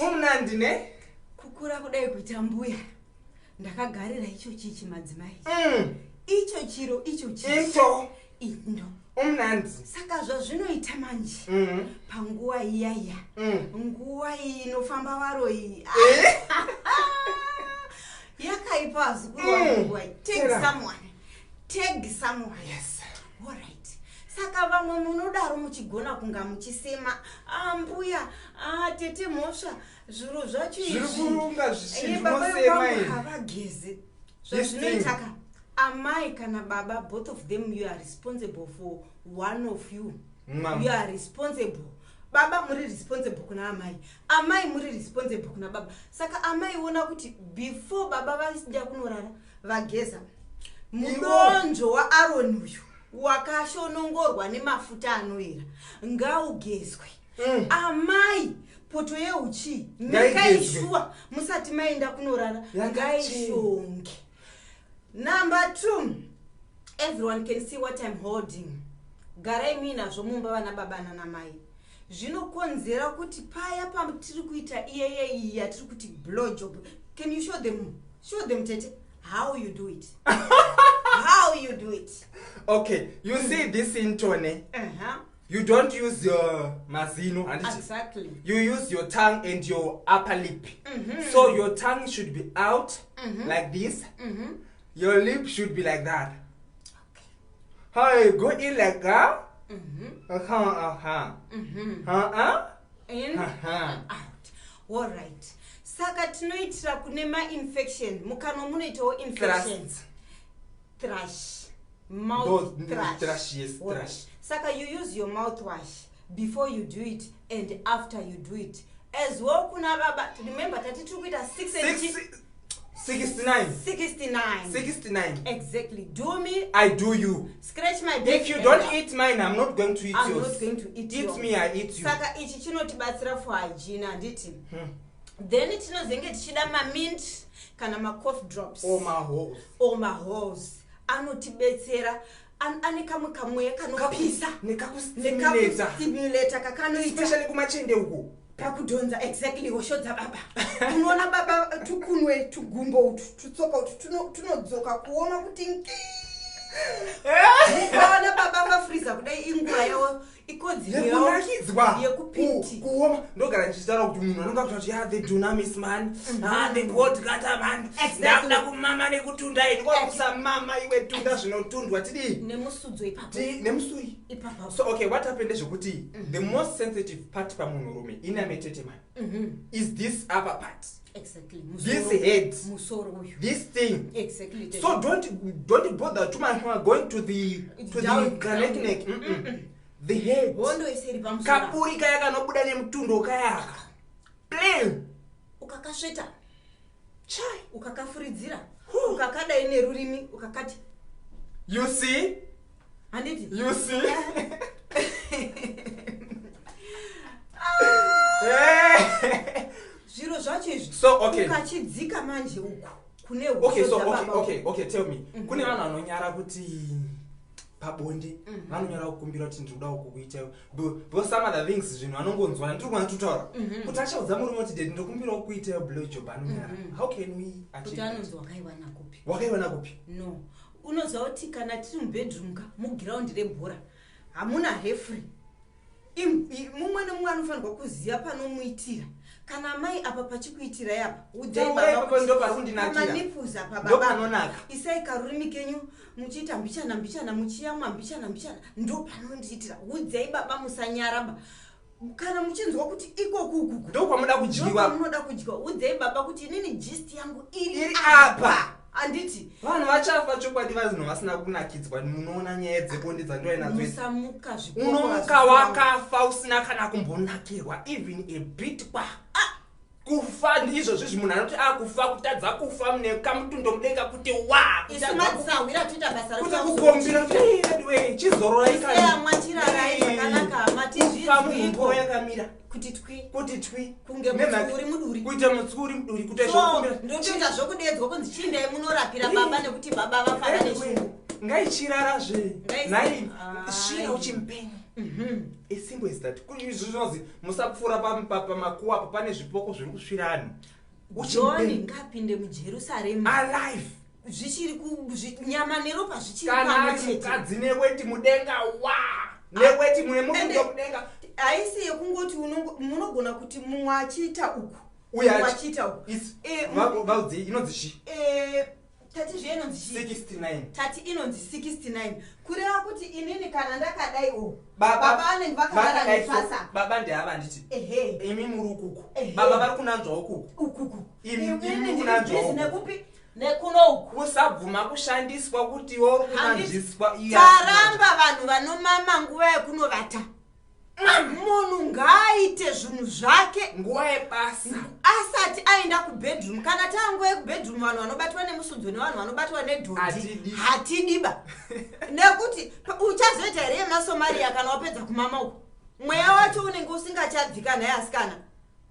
Umnandi ne? Kukura kudai kuita mbuya, ndakagarira icho chichi, madzimai. Icho chiro icho chichi. Into. Indo. Umnandi. Saka zvazvinoita manje, panguva iyaiya, nguva iyi inofamba varoyi yakaipa, azukuru vangu. Nguva iyi tag Tera. someone, tag someone. Alright, saka vamwe munodaro muchigona kunga muchisema, "Ah, mbuya, ah, tete, mhosva zviro zvacho Zviri izvi." kurunga Eh, baba zvichinosema vangu ini. havagezi. This Zvazvinoita ka, amai kana baba, both of them, you are responsible for one of you. Mwam. You are responsible. Baba muri responsible kuna amai, amai muri responsible kuna baba. Saka amai, ona kuti before baba vaida kunorara, vageza. Mudonzvo waAroni uyu wakashonongorwa nemafuta anoera ngaugezwe. Amai, poto yeuchi Ngaigezwe. mikaishuwa musati maenda kunorara. Yakachena. Ngaishonge. Number two, everyone can see what I'm holding. Garai muinazvo mumba, vana baba nanamai. Zvinokonzera kuti paya patiri kuita iyeye iyi yatiri kuti blow job, can you show them, show them, tete, how you do it, how you do it? Okay, you see this into ne? You don't use your mazino, handiti? Exactly. You use your tongue and your upper lip. So your tongue should be out like this. Your lip should be like that. How you go in like that? Uh-huh. Uh-huh. In, out. Alright, saka tinoitira kune mainfection mukanwa, munoitawo infection. Thrust. Thrush, mouth. Thrush. Thrush, yes. Alright. Thrush. Saka you use your mouthwash before you do it and after you do it as well. Kuna baba, remember tati tiri kuita 6 and 69. 69. 69. Exactly. Do me, I do you. scratch my back If you and don't eat mine, I'm not going to eat I'm yours. not going to eat Eat yours. me, I eat you. Saka ichi chinotibatsira for hygiene, handiti? Then tinozenge tichida mamint kana macough drops. Or my holes. Or maholes anotibetsera. Ane kamwe kamweya kanopisa. Nekakustimulata. Nekakustimulata kakanoita. Especially kumachende uko. Pakudhonza, exactly. Hosho dzababa, unoona baba tukunwe, tugumbo utu, tutsoka utu tunodzoka kuoma kuti nki. Mukaona baba vafriza kudai, inguva yavo, ikodzero yavo Yekunakidzwa. Yekupinti. Kuoma. Ndogara ndichitaura kuti munhu anonga kuti, "Ya, the dunamis man, ah, the god gata man." Ndakuda kumama nekutunda ini. Kwakusamama iwe, tunda zvinotundwa, tidii? Nemusudzo ipapo. Nemusui. Ipapo. So okay, what happened ndezvekuti the most sensitive part pamunhurume, inametete man, is this upper part. This head. Musoro uyu. This thing. Exactly. So don't bother too much going to Down, the neck down. neck. The head. Hondo iseri pamusoro. Kapuri kaya kanobuda nemutundo kayaka plain. Ukakasveta, Chai. ukakafuridzira, Huh. ukakadai nerurimi, ukakati. You see? Handiti? You see? Eh. Zviro zvacho izvi. So, okay. Ukachidzika manje uku kune Okay, hosho so okay, dzababa. okay, tell me, kune vanhu vanonyara kuti pabonde vanonyara kukumbira kuti ndiri kuda kukuita, because some other things zvinhu vanongonzwa ndiri kuona tutaura kuti achaudza murume kuti, "Daddy, ndinokumbirawo kuita blow job," anonyara. How can we achieve Kuti that? anonzi wakaiwana kupi? Wakaiwana kupi? No, unoziva kuti kana tiri mubedroom ka, mugiraundi rebhora hamuna referee. Mumwe nemumwe anofanirwa kuziva panomuitira. Kana mai apa pachikuitirai apa, udzai Taurai baba ipapo, kuti ndo pari kundinakira. pamanipuzi apa, Ndo baba, panonaka. isai karurimi kenyu muchiita mbichana mbichana, muchiyamwa mbichana mbichana, ndo panondiitira. Udzai baba, musanyaraba kana muchinzwa kuti ikoku ukuku Ndo kwamuda kudyiwa. Munoda kudyiwa, udzai baba kuti inini gist yangu iri Iri apa. Handiti? Vanhu vachafa chokwadi, vanhu vasina kunakidzwa. Munoona nyaya dzebonde dzandoinadzo idzi. Musamuka zvikoko, Unomuka vazukuru vangu. wakafa usina kana kumbonakirwa even a bit. Kwa kufa ndizvozvizvi, munhu anoti akufa kutadza kufa mune kamutundo mudenga kuti wa Isu kutadza madzisahwira toita basa kuti rekuda kukombira kuti, "Hey, anyway, chizororai kani." Iseyamwa, chirarai zvakanaka, Kufa matizvizwiko. muhombo yakamira. Kuti twi. Kuti twi. Kunge mutsiuri muduri. Kuita mutsiuri muduri, kuita So, zvokukumbira. ndotoita zvokudedzwa kunzi chiindai munorapira baba nekuti baba vafara Anyway, neshungu. ngaichirarazve. Ngai- Nhai, Ai. svira uchimupenyu. As simple as that. Izvi zvinonzi musapfuura pamakuwa apo pane zvipoko zviri kusvira anhu. John ngapinde muJerusarema alive. Zvichiri nyama neropa zvichiri Kana pamwe ari chete. mukadzi neweti mudenga wa neweti mune Ende- murundo mudenga. Haisi yekungoti munogona kuti mumwe achiita uku, Uye mumwe achiita uku. Vaudzi inonzi chi? Tati zve inonzi chii? 69. Tati inonzi 69, kureva kuti inini kana ndakadai o, Baba baba vanenge vakarara vakadai so, nepasa. Baba ndeava handiti? Ehe. Imi muri ukuku. Ehe. Baba vari kunanzwa ukuku. Ukuku. Imi Inini kunanzwa ndiri busy uku. nekupi? Nekuno uku. Kusabvuma kushandiswa kuti iwe uri kunanzviswa iye Taramba vanhu vanomama nguva yekunovata. Munhu ngaaite zvinhu zvake nguva yebasa. Asati aenda kubedroom. Kana taanguva yekubedroom, vanhu vanobatwa nemusudzo nevanhu vanobatwa nedhodhi Hatidi. hatidiba, nekuti uchazoita here yemaSomaria kana wapedza kumama uku? Mweya wacho unenge usingachabvika naye, asikana,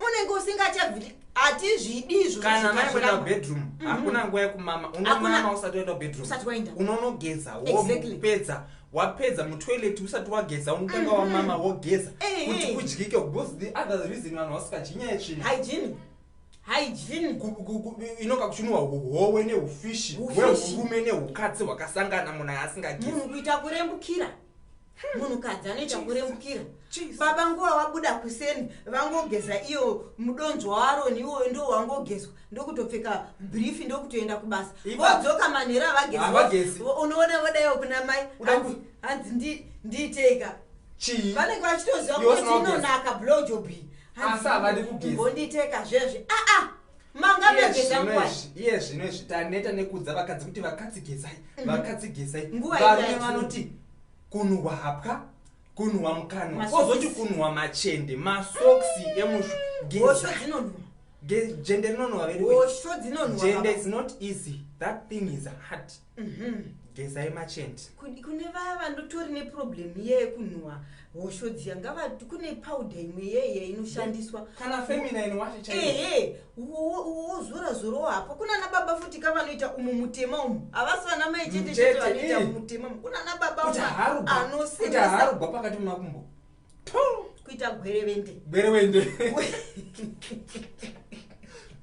unenge usingachabviki. Hatizvidi izvozvo. Kana maikuenda zvikazviramba. kubedroom, hakuna nguva yekumama. Unomama Hakuna. usati waenda kubedroom. Usati waenda. Unonogeza. Exactly. Wopedza, wapedza mutoilet, usati wageza unotanga wamama, wogeza kuti kudyike, because the other reason vanhu vasikadyi inyaya yetsvina. Hygiene, hygiene. Inonga kuchinwa uhowe neufishi Hufishi. hwehurume nehukadzi hwakasangana, munhu asingagezi. Munhu kuita kurembukira, munhukadzi anoita kurembukira. Jesus. Baba nguva wabuda kuseni, vangogeza iyo mudonzvo waAroni iwoyo ndo wangogezwa, ndokutopfeka brief, ndokutoenda kubasa. Vodzoka manheru, Havagezi. havagezi. Unoona vodaiwo kuna mai, Uda hanzi ndiiteika. Chii? Vanenge vachitoziva Iwe kuti usina kugeza. inonaka blowjob iyi. Asi havadi kugeza. Mbondiiteka zvezvi, aa, manga Iye megeza zvino nguwai? iye zvino izvi taneta nekuudza vakadzi kuti vakadzi gezai, vakadzi gezai. Nguva Varume itaiti. vanoti kunhuhwa hapwa, kunhuhwa mukanwa, Masokisi. kozoti kunhuhwa machende, masoksi emushu. Hosho Geza. dzinonhuhwa. Jende rinonhuhwa very well. Hosho dzinonhuhwa, Jende baba. is not easy, that thing is hard. Gezai machende. Kune vaya vanotori neproblem iye yekunhuhwa hosho dziya, ngava kune powder imwe yeye inoshandiswa. Kana feminine wacho chaiyo. Ehe, wozora zorawo hapo. Kuna na baba futi kavanoita umu mutema umu, havasi vana mai chete chete Chete, vanoita mutema umu. Kuna na baba kuti umwe harugwa, kuti anosemesa harugwa pakati pemakumbo. kuita gwerevende. Gwerewende.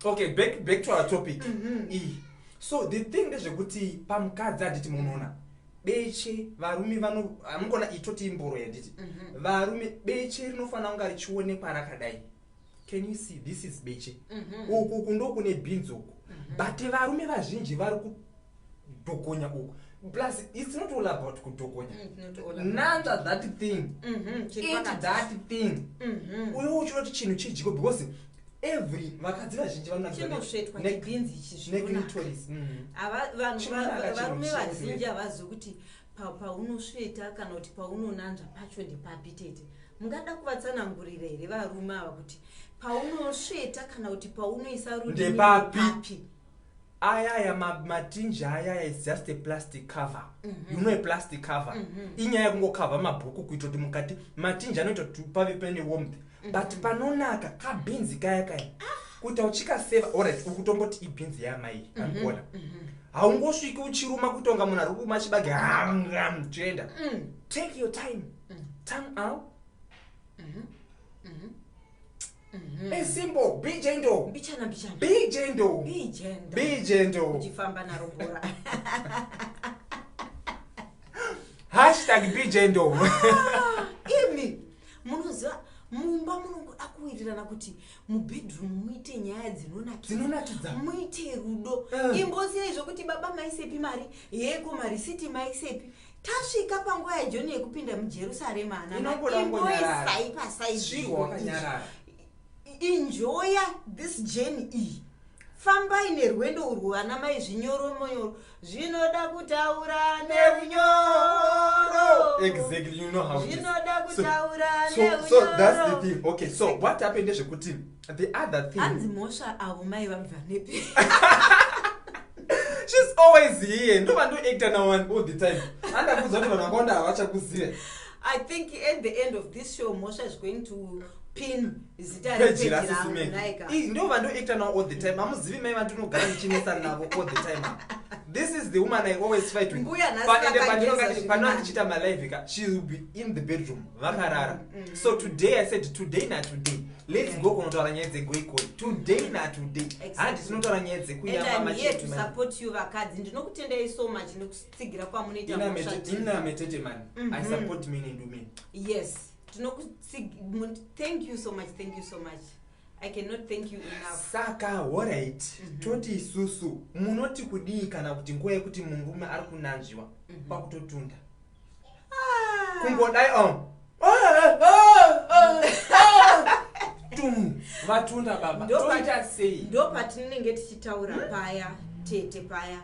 Okay, back to our topic. Iyi, so the thing ndezvekuti pamukadzi, handiti munoona beche, varume vano hamungona itoti imboro yanditi, varume beche rinofanira kunga richionekwa rakadai. Can you see? This is beche. Uku uku ndokune bhinzi uku, but varume vazhinji vari kudhokonya uku. Plus it's not all about kudhokonya. Nanzva that thing. Eat that thing. Uyo uchinoti chinhu chidyiko, because every vakadzi vazhinji vanonakirwa Chinosvetwa chibhinzi ichi, zvinonaka. neclitoris. Vanhu Chinonaka chinhu varume chimwe. vazhinji havazivi kuti paunosveta kana kuti paunonanzva pacho ndepapi. Tete, mungada kuvatsanangurira here varume ava kuti paunosveta kana kuti paunoisa rurimi Ndepapi? ndepapi? Ayaya matinji ayaya is just a plastic cover. You know a plastic cover? Inyaya yekungokavha mabhuku kuita kuti mukati matinji anoita kuti pave pane warmth, but panonaka kabhinzi kaya kaya kuita uchikaseva. Alright, ukutomboti ibhinzi yamai, andikuona haungosviki uchiruma kuita kunga munhu ari kuruma chibage, hangam chienda. Take your time. Tongue out. A simple, be gentle. Mbichana mbichana. Be gentle. Be gentle. Be gentle. Uchifamba naro bhora. #BeGentle. Imi munoziva mumba munongoda kuwirirana kuti mubedroom muite nyaya dzinonakidza, Dzinonakidza. muite rudo. Imbosiyai zvokuti baba maisepi mari yeko, marisiti maisepi. Tasvika panguva yaJoni yekupinda muJerusarema, ana, Inongoda kungonyarara. imboisai pasai. Svigwa wakanyarara. Enjoya this journey iyi, fambai nerwendo urwu, vana mai, zvinyoro monyoro zvinoda kutaura neunyoro. Exactly, you know how it is. Zvinoda kutaura So that's the neunyoro. thing. Okay, so what happened ndezvekuti the other thing, Hanzi mhosva avo mai vabva nepi? She's always here. Ndova ndoacta now one all the time. Andakuudza kuti vanhu vakawanda havachakuziva. I think at the end of this show Mhosva is going to pin zita Peji repeji rangu. rasisimeki. Naika. Ii, ndova ndoacta now all the time. Hamuzivi mai vandinogara ndichinetsana navo all the time. This is the woman I always fight with. Mbuya nhasi Ende vakageza zviri panonga nani. ndichiita malive ka, she will be in the bedroom vakarara. So today I said, today na today, let's go kunotaura nyaya dzegoikoi today na today. Handi tinotaura nyaya And dzekuyama. I'm here to support you vakadzi. Ndinokutendai so much nekutsigira kwamunoita Mhosva TV. Inametete man, I support men and women. Yes, thank you so much, thank you so much. I cannot thank you enough. Saka alright, toti isusu munoti kudii kana kuti nguva yekuti murume ari kunanzviwa kwakutotunda kungodai o tum vatunda baba, toita sei? Ndo patinenge tichitaura paya, tete, paya.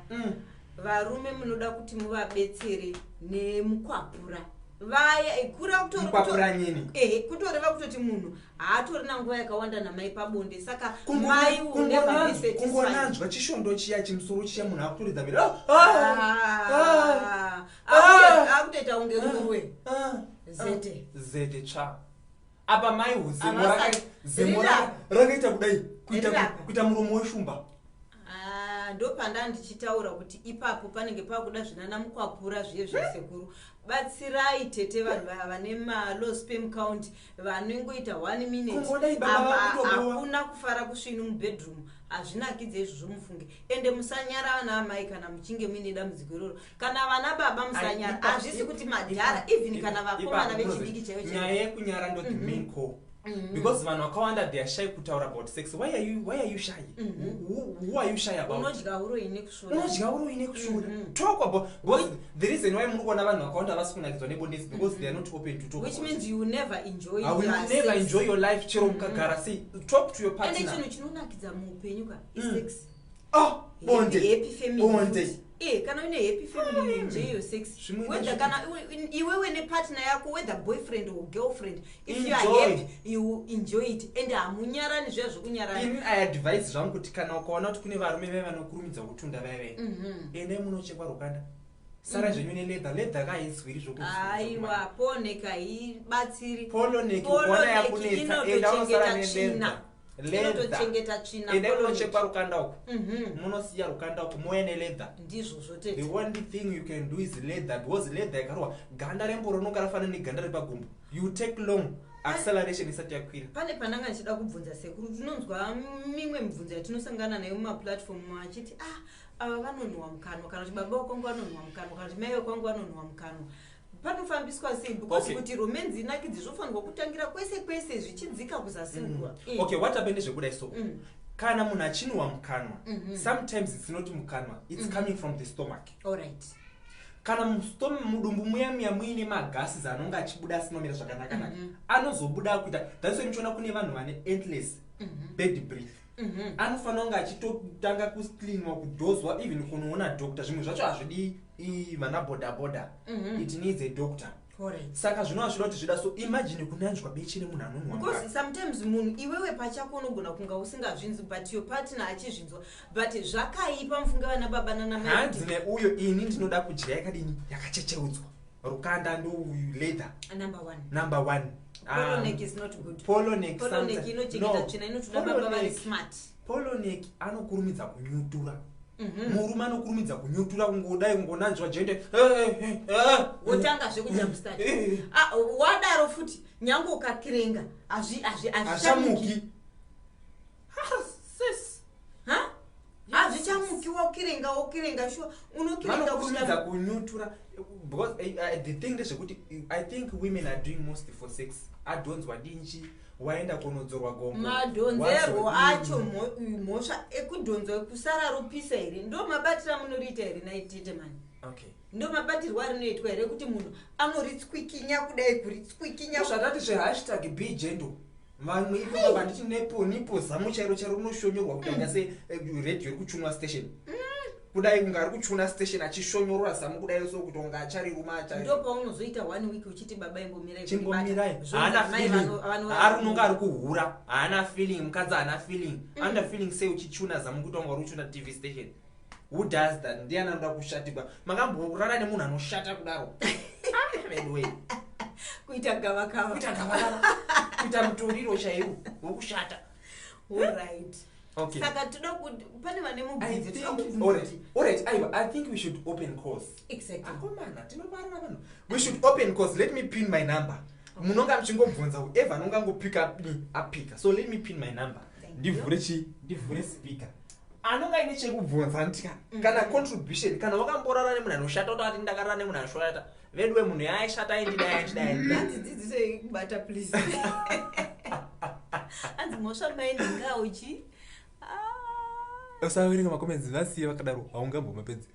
Varume munoda kuti muvabetsere nemukwapura vaya kura Mukwapura nyini. Ehe, kutoreva kutoti munhu haatorina nguva yakawanda namai pabonde, saka mai will never be satisfied. Kungonanzwa chishondo chiya, chimusoro chiya, munhu akutoridza mira. Ah, akutoita kunge nguruwe zete. Zete tsva apa mai zemo zemo Rirapa. rakaita kudai kuita Rirapa. kuita muromo weshumba. Ah, ndopanda ndichitaura kuti ipapo panenge pakuda zvinana mukwapura zviye zvesekuru. Batsirai tete, vanhu vaya vane malow sperm count vanongoita one minute. Kungodai baba Apa vakutobowa. hakuna kufara kusvinu mubedroom, hazvinakidze izvozvo mufunge. Ende musanyara vana amai kana muchinge muine dambudziko iroro, kana vana baba musanyara. Hazvisi kuti madhara, even kana vakomana vechidiki chaivo Nyaya chaivo. yekunyara ndo the main core, because vanhu vakawanda, they are shy kutaura about sex. Why are you shy? Who are you shy about? Unodya uroi nekusvora. Unodya uroi nekusvora. Talk about, because the reason why muri kuona vanhu vakawanda vasi kunakidzwa nebonde is because they are not open to talk Which about means it. you will never enjoy I will your never sex. enjoy your life chero mukagara sei. Talk to your Ende partner. chinhu chinonakidza muupenyu ka isex. Oh, bonde. Happy family Bonde. futi. Kana une happy family, you enjoy your sex. Zvimwe Whether kana iwewe nepartner yako, whether boyfriend or girlfriend, if you are Enjoy. happy, you will enjoy it, and hamunyarani zviya zvokunyarana. Ini I advise zvangu kuti kana ukaona kuti kune varume vaya vanokurumidza kutunda vaya vaya, endai munochekwa rukanda, sara zvenyu neleather. Leather kahaizwiri. Aiwa, poloneck haibatsiri. Polo neck ukaona yakunetsa, enda unosara Inotochengeta tsvina. neleather. Inotochengeta tsvina Endai polo neck. munochekwa rukanda uku, munosiya rukanda uku, mouya neleather. Ndizvozvo The tete. only thing you can do is leather, because leather ikarohwa ganda remboro rinonga rafanana neganda repagumbo. You take long, acceleration isati yakwira. Pane pandanga ndichida kubvunza sekuru. Tinonzwa mimwe mibvunzo yatinosangana nayo mumaplatform achiti, ah, ava vanonhuhwa mukanwa, kana kuti baba vakwangu vanonhuhwa mukanwa, kana kuti mai vakwangu vanonhuhwa mukanwa. Panofambiswa sei? Because kuti romance inakidzi, zvofanirwa kutangira kwese kwese zvichidzika kuzasi. Okay, what happened ndezvekudai so, kana munhu achinhuhwa mukanwa, sometimes it's not mukanwa, it's coming from the stomach. Alright. Kana mudumbu muya muya muine magases anonge achibuda asinomira zvakanaka-naka, anozobuda akuita, that's why muchiona kune vanhu vane endless bad breath. Anofanira kunge achitotanga kucleanwa, kudhozwa, even kunoona doctor. Zvimwe zvacho hazvidi vana boda boda, it needs a doctor. Alright. Saka zvinova zvinoda kuti zvida so, imagine kunanzwa beche nemunhu anonhuhwa Because mukanwa. sometimes munhu iwewe pachako unogona kunga usingazvinzwi, but your partner achizvinzwa. But zvakaipa mufunge vana baba nanamai. Hanzi neuyo, ini ndinoda kudya yakadini, yakachecheudzwa rukanda, ndouyu leather. Number one. Number one. Polo neck is not good. Polo neck Polo neck inochengeta tsvina, inotoda baba vari smart. Polo neck anokurumidza kunyutura. Murume anokurumidza kunyutura, kungodai kungonanzwa jende. Wotanga zvekujumpstart. Ah, wadaro futi nyange ukakirenga hazvichamuki. Hazvichamuki. Ah, sis. Ha? Hazvichamuki, wokirenga, wokirenga, shuwa unokirenga Vanokurumidza kusvika kunyutura because the thing ndezvekuti I think women are doing most for sex. Adhonzwa dinji, waenda kunodzorwa gombo. Madhonzerwo Wazodini? acho, mhosva ekudhonzwa kusara ropisa here? Ndo mabatiro amunoriita here naitete mani? Okay. Ndo mabatirwo arinoitwa here kuti munhu anoritswikinya kudai, kuritswikinya? Zvatati zvehashtag be gentle, vamwe ivo vanditi nepo nipo zamu chairo chairo rinoshonyorwa kuita se radio iri kuchunwa station kudai, kunge ari kuchuna station achishonyorora zamu kudai, so kuti unga achariruma achari. Ndo paunozoita one week uchiti, baba imbomirai. Chimbomirai, haana feeling, ari unonga ari kuhura, haana feeling mukadzi, haana feeling. Anoda feeling sei uchichuna zamu kuti wanga uri kuchuna TV station? Who does that? Ndiani anoda kushatirwa? Makamborara nemunhu anoshata kudaro? Ah, anyway. Kuita gavakava. Kuita gavakava, kuita mutoriro chaiwo wokushata. Alright. Okay. Saka toda kuti pane vane I mubvunzo, toda think, kubvunza alright, kuti alright, aiwa, I think we should open calls. Exactly. Akomana, tinobarira vanhu. We should open calls. Let me pin my number. Munonga muchingobvunza, whoever anonga angopika me apika. So let me pin my number. Thank you. Ndivhure chi, ndivhure speaker. Anonga aine chekubvunza ndika kana contribution, kana wakamborara nemunhu anoshata, utati ndakarara nemunhu anoshata, veduwe munhu yaishata, aindidai, aindidai, aindidai. Hanzi dzidziso yekubata, please. Hanzi mhosva maindingauchi. Usaverenga macomments, vasiye vakadaro, haungambomapedzi.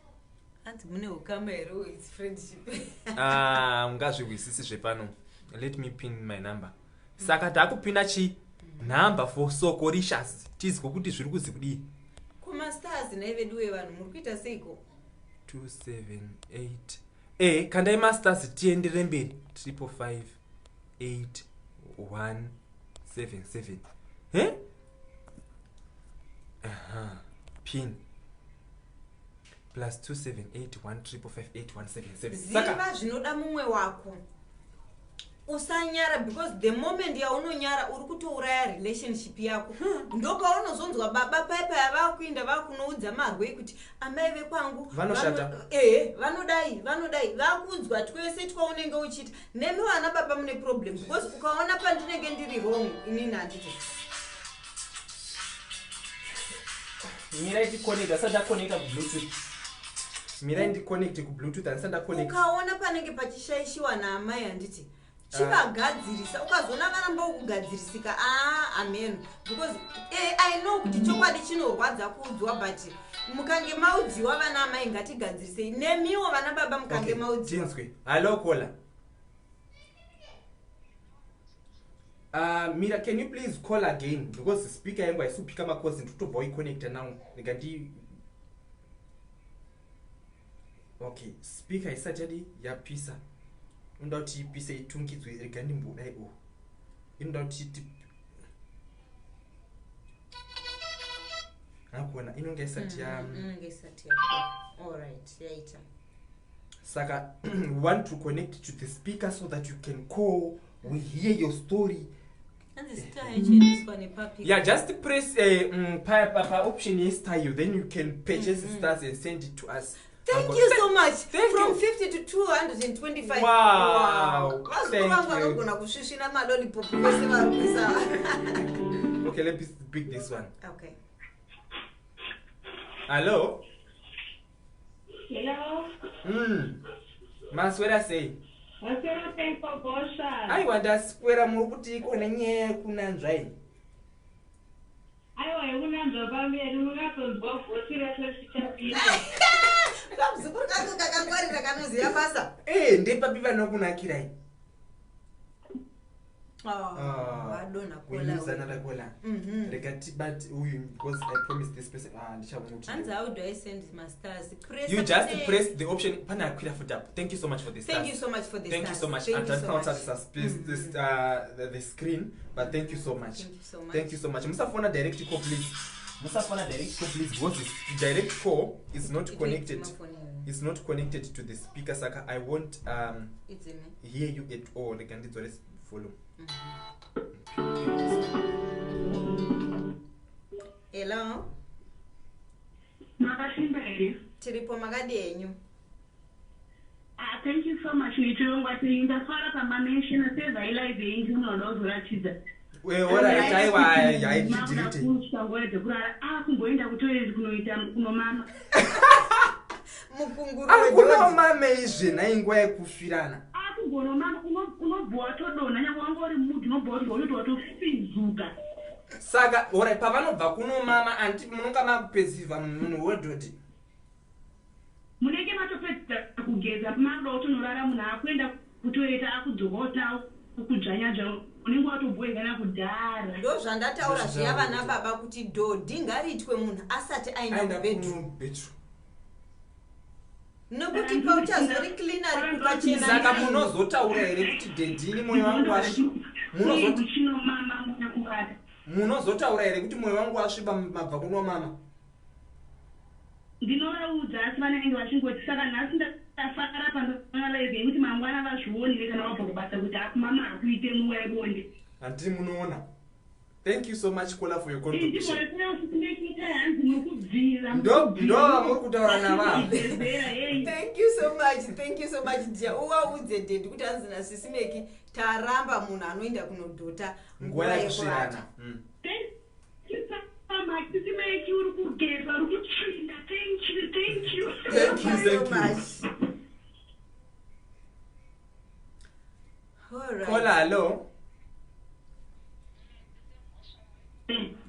Hanzi mune ukama here? Its friendship. Ah, ungazvihwisisi zvepano. Let me pin my number. Saka takupinda chi number for Sokorishas, tizwe kuti zviri kuzi kudii. Kumastars nhai veduwe, vanhu muri kuita seiko? 278 e kandai mastars, tienderere mberi. 555 8 1 7 7 e aha, pin plus 278 1 555 8 1 7 7. Saka Ziva zvinoda mumwe wako, usanyara, because the moment yaunonyara uri kutouraya relationship yako. Ndopaunozonzwa baba paipaya vakuinda vakunoudza marwei kuti amai vekwangu Vanoshata. Ehe, vanodai, vanodai, vakuudzwa twese twaunenge uchiita. Nemi vana baba mune problem, because ukaona pandinenge ndiri wrong inini, handiti? Mirai ticonnect, asati ndaconnecta kubluetooth. Mirai ndiconnecte kubluetooth, handisati ndaconnect. Ukaona panenge pachishaishiwa naamai, handiti, chivagadzirisa. Ukazoona varamba kugadzirisika, aa, amen, because I know kuti chokwadi chinorwadza kuudzwa, but mukange maudziwa, vana amai, ngatigadzirisei. Nemiwo vana baba, mukange Okay, maudziwa. Tinzwe. Hello caller. Mira, can you please call again, because the speaker yangu haisi kupika macalls, ndikutobva waiconnecta now. Rega ndi, okay, speaker isati yadi yapisa, inoda kuti ipise, itungidzwe. Rega ndimbodai o, inoda kuti hakuona, inonge isati ya Inenge isati yakora. Alright, yaita. Saka we want to connect to the speaker so that you can call, we hear your story. Hanzi star yachiendeswa nepapi? Yeah, just press pa option yestyle, then you can purchase stars and send it to us. Thank Uncle. you so much. Thank From you. 50 to 225. Wow. Vazukuru Thank vangu you. vanogona kusvisvina malolipop vese vari kuisa. Okay, let me pick this one. Okay. Hello. Hello. Maswera sei? Maswera sei Kogosha? Aiwa, ndaswera. Muri kuti iko nenyaya yekunanzvai? Aiwa, yekunanzva pamberi, unonyatsonzwa gotsi rese richapinda. Kamuzukuru kangu kakangwarira, kanoziva basa. E, ndepapi vanokunakirai? Ah, vadonha. We lose another caller. Rega tibate uyu, because I promised this person. Ah, ndichaona kuti Hanzi how do I send mastars? Press you just press the option pane akwira futi apo. Thank you so much for the Thank stars. you so much for the Thank you stars. so much. Thank you so Handina much. kutarisa space this the screen, but thank you so much. Thank you so much. Thank you so much. Musafona direct call, please. Musafona direct call, please, because this direct call is not It connected. is mafoni. It's not connected to the speaker, saka I won't It's in. hear you at all. Rega ndidzore volume. Hello. Makasimba here? Tiripo, makadi henyu? Ah, thank you so much nechirongwa chenyu. Ndafara pamamenshina sezai live yenyu munoda kuzoratidza. Alright, aiwa, haichidelete. Kusvika nguva dzekurara, akumboenda kutoilet kunoita kunomama. Mukunguru. Ari kunomame izve nhai, nguva yekusvirana. Akumbonomama, unobva watodonha, nyange wanga uri mudhi, unobva watoti watofizuka. Saka alright, pavanobva kunomama, anti munonga makupedzivha munhu wedhodhi? Munenge matopedza kugeza, makuda kutonorara, munhu akuenda kutoilet, akudzoka ota kudzvanya dzvanya, unenge watobhoekana kudhara. Ndo zvandataura zviya, vana baba, kuti dhodhi ngariitwe munhu asati aenda Aenda kubedroom, kubedroom. nokuti pauchazori cleaner kukachena. Saka munozotaura here kuti daddy, mwoyo wangu Munozoti chinomama muna kuvata. Munozotaura here kuti mwoyo wangu wasviba mabva kunomama? Ndinovaudza, asi vanenge vachingoti, saka nhasi ndafara pandoona live yekuti mangwana vazvionere kana vabva kubasa kuti akumama hakuite nguva yebonde. Handiti munoona? Thank you so much, caller, for your contribution. Ndimboreseusisimekiita hanzi muri kubvira. Ndo vamuri kutaura navavo. Thank you so much, thank you so much, dear. Uvaudze daddy kuti hanzi nasisimeki taramba munhu anoenda kunodhota nguva yekusvirana. Thank you so much, Sisimeki. Uri kugeza, uri kutsvinda. Thank you, thank you. Thank you, so thank you. much. All right. Caller, hello.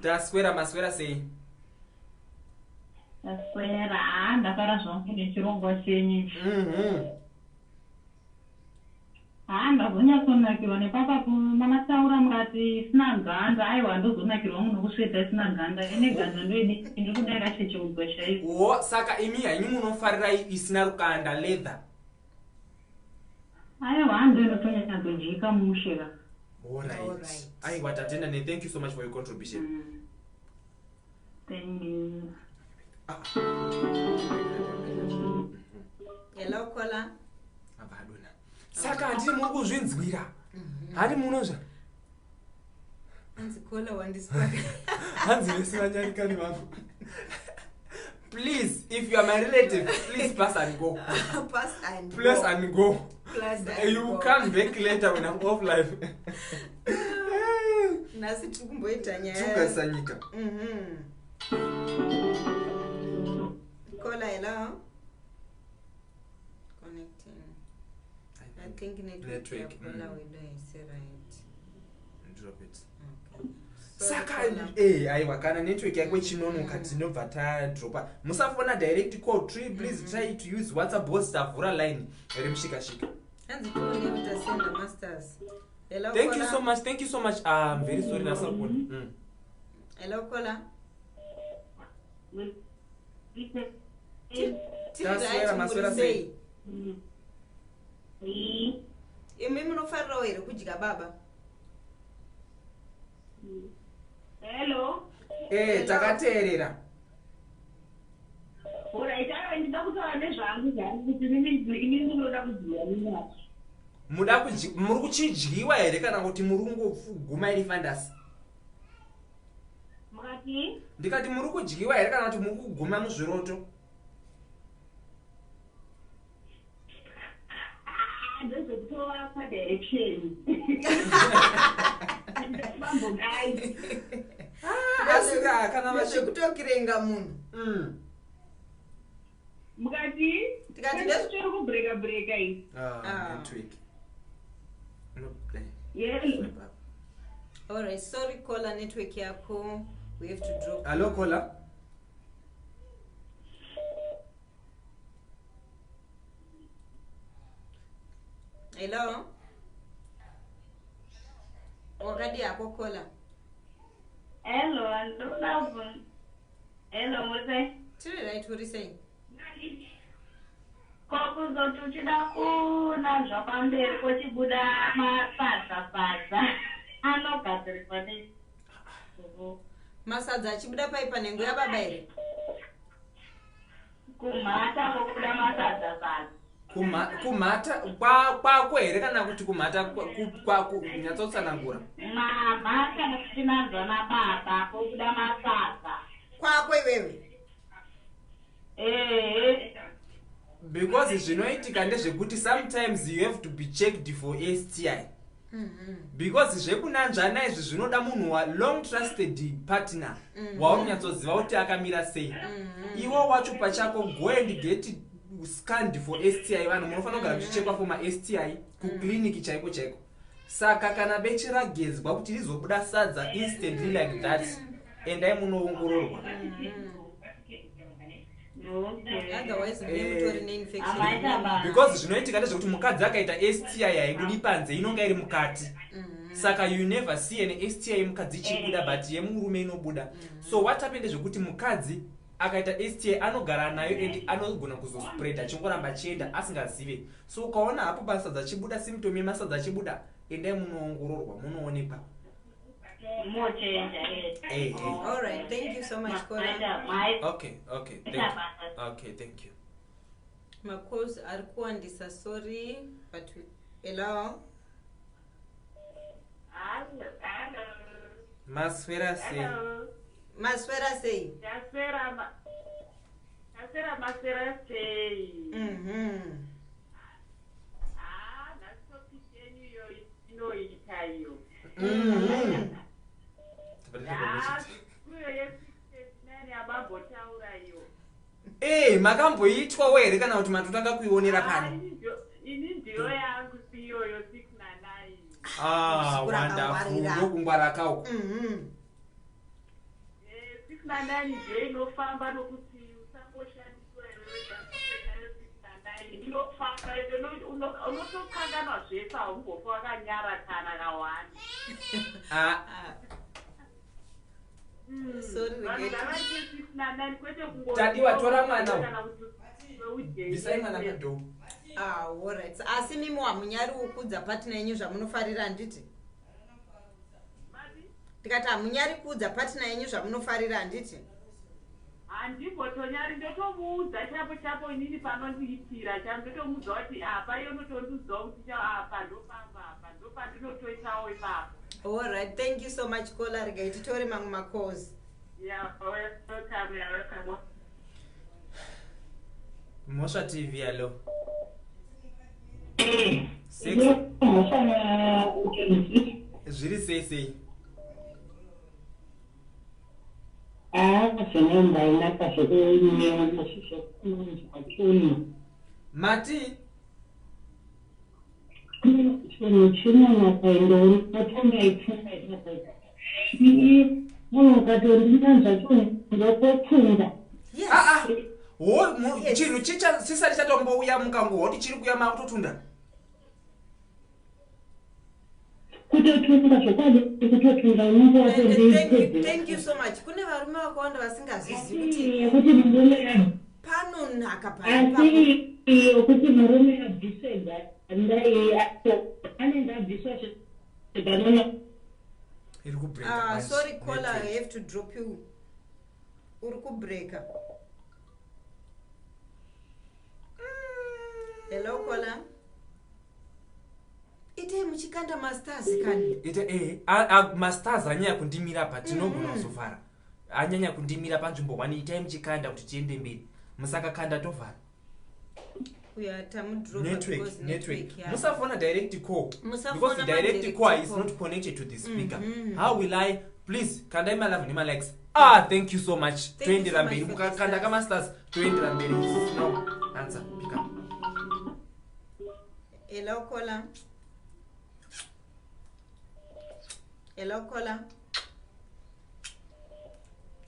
Taswera, maswera sei? Taswera, haa, ndafara zvangu nechirongwa chenyu ichi. Haa, ndazonyatsonakirwa nepapapo mamataura mukati isina ganda. Aiwa, ndozonakirwa munhu kusveta isina ganda. Ine ganda ndoidi, ndiri kuda yakachecheudzwa chaizvo. Wo, saka imi hanyu munofarira isina rukanda, leather? Aiwa, ndoinotonyatsodjika musheka. Alright. Alright. Aiwa, tatenda ne thank you so much for your contribution. Thank you. Hello, caller. Abva adona. Saka handii muri kuzvinzwira, handi munozva? Hanzi caller wandisipaka. Hanzi vese vanyarikani vangu, please, if you are my relative, please pass and go. Pass and Please go. and go. Plus and You go. come back later when I'm off live. Nhasi tiri kumboita nyaya. Tugasa nyika. Caller, hello. Connecting. I think network, Network, yacaller wedu haisi right. Drop it. Okay. Sorry, Saka caller. aiwa, kana network yako ichinonoka, tinobva tadropa. Musafona direct call tree, please. Try to use WhatsApp because tavhura line remushikashika. Hanzi tione utasenda masters. Hello, Thank you caller. so much, thank you so much. I'm very sorry, nasakona. Hello, caller. Tiri Taswera, right, maswera muri sei? sei? Imi munofarirawo here kudya baba? Hello. Takateerera. Alright, aiwa, ndida kutaura nezvangu zvangu kuti inini ndinoda kudyiwa nenyasha. Muda muri kuchidyiwa here kana kuti muri kungoguma iri fantasy? Mukati? Ndikati muri kudyiwa here kana kuti muri kuguma muzviroto? Ndezvekutovapa direction. Vambodai. Asi ka kana vachi Nezvekutokirenga munhu. Mukati? Tikati Tiri kubreka breka iyi. Ah, Ah. network. No, Yelo. Alright, sorry caller, network yako. We have to drop. Hello, caller. Hello. Wakadi yako, caller. Hello, ndoda kubvunza. Hello, muri sei? Tiri right, uri sei? Ko kuzoti uchida kunanzva pamberi kwochibuda masadza-sadza anogadziriswa nei? Masadza achibuda pai, panhengo yababa here? Kumhata kwokubuda masadza-sadza. Kumhata kwako here kana kuti kumhata nyatsotsanangura. Mamhata muchinanzwa nababa kwobuda masadza. Kwako iwewe? Ehe. Because zvinoitika ndezvekuti sometimes you have to be checked for STI, because zvekunanzvana izvi zvinoda munhu wa long trusted partner wauri kunyatsoziva kuti akamira sei. Iwo wacho pachako, go and get scanned for STI. Vanhu munofanira kugara muchichekwa for maSTI kukliniki chaiko chaiko. Saka kana beche ragezwa kuti rizobuda sadza instantly like that, endai munoongororwa. Okay. Otherwise mune mutori neinfection. Amaita basa. Because zvinoitika ndezvekuti mukadzi akaita STI haibudi panze, inonga iri mukati. Saka you never see an STI yemukadzi ichibuda, but yemurume inobuda. So what happen ndezvekuti mukadzi akaita STI anogara nayo and anogona kuzospread, achingoramba achienda asingazive. So ukaona hapo masadza achibuda, symptom yemasadza achibuda, endai munoongororwa, munoonekwa. Mochenja. Yes. Eh, eh. All right, thank you so much, caller. Maita Okay, thank you. basa. Okay, thank you. Macalls ari kuwandisa, sorry, but hello. Hello. Maswera sei? Hello. Maswera sei? Taswera taswera maswera sei? Mhm. Ah, nhasi topic yenyu iyo inoita iyo. Mhm. Ah, iyo ye639 yamambotaura iyo. Ee, makamboitwawo here kana kuti matotanga kuionera Ah, pano? ini ndiyo yangu siyoyo 699. Ah, Zvikuru wonderful. akangwarira. Ndokungwara kauko. Mhm. 699 ndiyo inofamba nokuti usangoshandiswa iwewe 699 inofamba ende unotokanganwa zvese haumbofa wakanyara kana kawani. Ah, Ah, Sorry, Vanhu Regeti. ngavaite 699 kwete kungo- Tadiwa, tora mwana uyu. Kana kuti ujeye. bvisai mwana padhoo. Ah, alright. Asi mimi hamunyari kuudza partner yenyu zvamunofarira handiti? Mati, Ndikati hamunyari kuudza partner yenyu zvamunofarira handiti? handimbotonyari ndotomuudza chapo chapo inini panondiitira chamo ndotomuudza kuti apa iye unotondiudzawo kuti cha apa ndopamba apa ndopandinotoitawo ipapo. Alright, thank you so much caller. Regai titore mamwe macalls. Yeah, welcome, you're welcome. Mhosva TV, hello. Six. Zviri sei sei? Zvinombainaka zvekuunzwa Mati chinhu chinonaka ende unotanga ipfungwa munhu ukatondinanzva ndokopfunda. Yes. Ah, ah. Wo, Yes. chinhu chisati chatombouya mukangohwa kuti chiri kuuya makutotunda. Kutotunda zvokwadi, kutotunda unonge And thank you, thank watondipedzera. you so much. Kune varume vakawanda vasingazivi kuti Yekuti murume panonaka pari papo. asi yokuti murume abvise ganda iyi anenge abviswa ganda. Iri kubreaka Ah, manje. sorry caller, I Network. have to drop you. Uri kubreaka. Hello caller. Itei muchikanda masters kani. Ite masters anyanya kundimira pa tinogona kuzovhara. Anyanya kundimira panzvimbo 1, itai muchikanda kuti tiende mberi. Musakakanda tovhara. Uya tamudropa Network, because network. network. Yeah. Musafona direct call. Musafona Because the direct ma-direct call is call. not connected to the speaker. Mhm. How will I please kandai malove nemalikes. Ah, thank you so much. Thank you Toendera so much mberi for the mukakanda stars. kamasters toendera mberi. No answer pick up. Hello caller. Hello caller.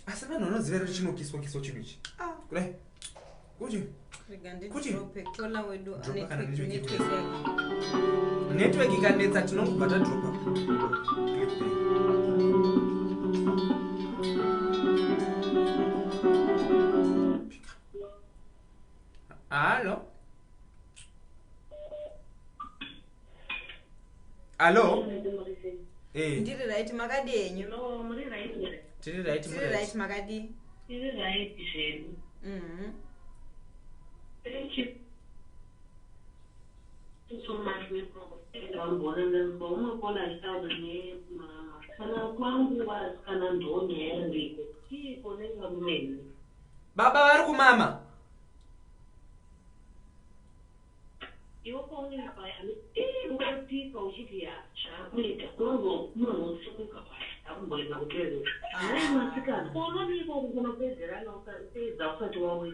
Asi vanhu vanoziva here kuti chinokiswa kiswa chinhu ichi? Ah, Kudai. Kuti rega Kuti? ndidrope caller wedu Dropa kana network network network yake. Network ikanetsa tinongobva tadropa. Click there. Pick up. Hello. Hello. Eh, Ndiri right makadi henyu. Hello, muri right here? tiri right, Tiri muri right right. makadi. Tiri right zvedu. Mhm. Thank you so much vaumwe achitaura kana kwangu vasikana ndonyaya ndiko chiiko nevarume. Baba vari kumama. Iwe paunenge ukapika uchiti ya zvakuita unongo munhu usimuka akumboenda kutoilet hai masikana unodiko kunopedzerana upedza usati wauya.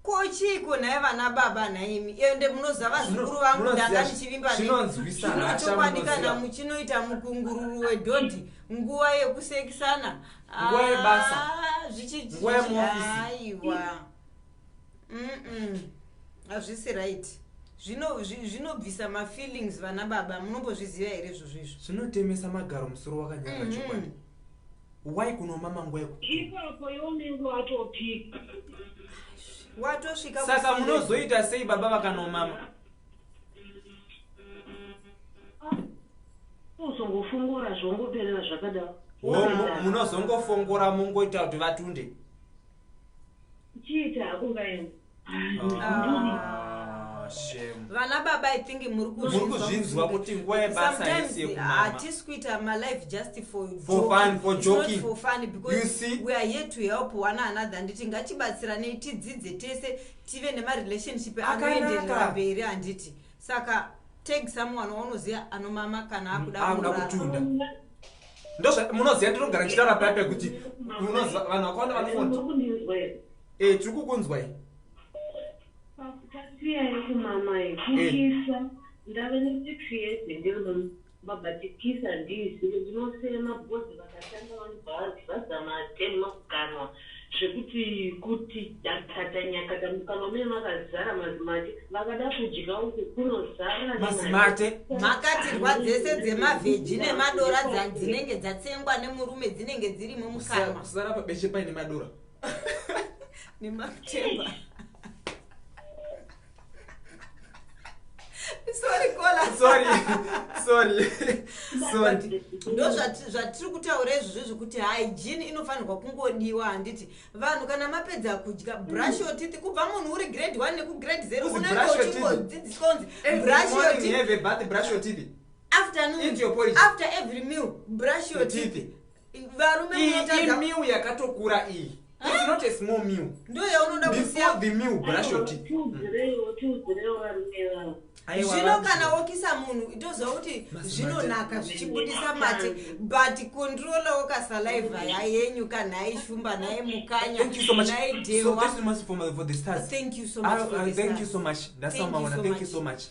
Ko chiiko nhai vana baba nhaimi? Ende munoziva vazukuru vangu Munoziva ndanga ndichivimba zvinonzwisa Zvino hasha, chokwadi kana munoziva. muchinoita mukungururu wedhodhi nguva yekusekisana. Nguva yebasa. Ah, Nguva yemuofisi. aiwa. Hazvisi right. Zvinobvisa mafeelings vana baba munombozviziva here izvozvo izvo? Zvinotemesa magaro musoro wakanyanya chokwadi. Why kunomama nguva yeku Ipapo iwe unenge watopika. Watosvika Saka kusire. munozoita sei baba vakanomama? Uzongofungura zvongoperera zvakadaro. Munozongofongora mungoita kuti vatunde. Chiita hakungaendi. Ah, Ah, shame. Vana baba, I think muri Muri kuzvinzwa kuti nguva yebasa haisi Sometimes yekumama. hatisi kuita malife just for For fun, for It's not joking. for fun You because see? we are here to help one another. Handiti ngatibatsiranei, tidzidze tese, tive nemarelationship Akanaka. anoenderera mberi, handiti? Saka tag someone waunoziva anomama kana akuda Akuda kurara. kutunda. Munoziva ndinogara ndichitaura paya kuti munoziva vanhu vakawanda vanofona. Murikundinzwa here? Eh, tiri kukunzwai. Pasiya yekumama yekukisa, ndave ne6 years ndiri mumba, but kisa handiizivi. Ndinosema bhozi vakatanga vanobva vazama tema mukanwa zvekuti kuti nyakata nyakata mukanwa mune makazara mazimate. Vakada kudya uku kunozara. Mazimate. Makatirwa dzese dzemavheji nemadora dzinenge dzatsengwa nemurume dzinenge dzirimo mukanwa. Kusara pabeche paine madora. Nematemba. Sorry, kola. Sorry, sorry, sorry. Ndo zvatiri kutaura izvozvo zvekuti hygiene inofanirwa kungodiwa, handiti? Vanhu kana mapedza kudya, brush your teeth. Kubva munhu uri grade 1 nekugrade 0 Uzi unenge brush your teeth. uchingodzidziswa kunzi Every brush your morning teeth. have a bath, brush your teeth. Afternoon, Eat your porridge. after every meal, brush your Your teeth. teeth. Varume Iyi munotadza. imeal yakatokura iyi. It's not a small meal. Ndo yaunoda Before kusiya. the meal, brush your teeth. Tiudzireiwo, tiudzireiwo varume vavo. Aiwa, Zvino vanhu. kana wokisa munhu, itoziva kuti Mazimate. zvinonaka zvichibudisa mate, but controlawo kasalaivha yenyu kanhai Shumba, nhai Mukanya, Thank you so much. nhai So Dewa. thank you so much for the stars. Thank you so much for the Thank you stars. so much. Thank you Ndasamaona. so Thank you much. so much.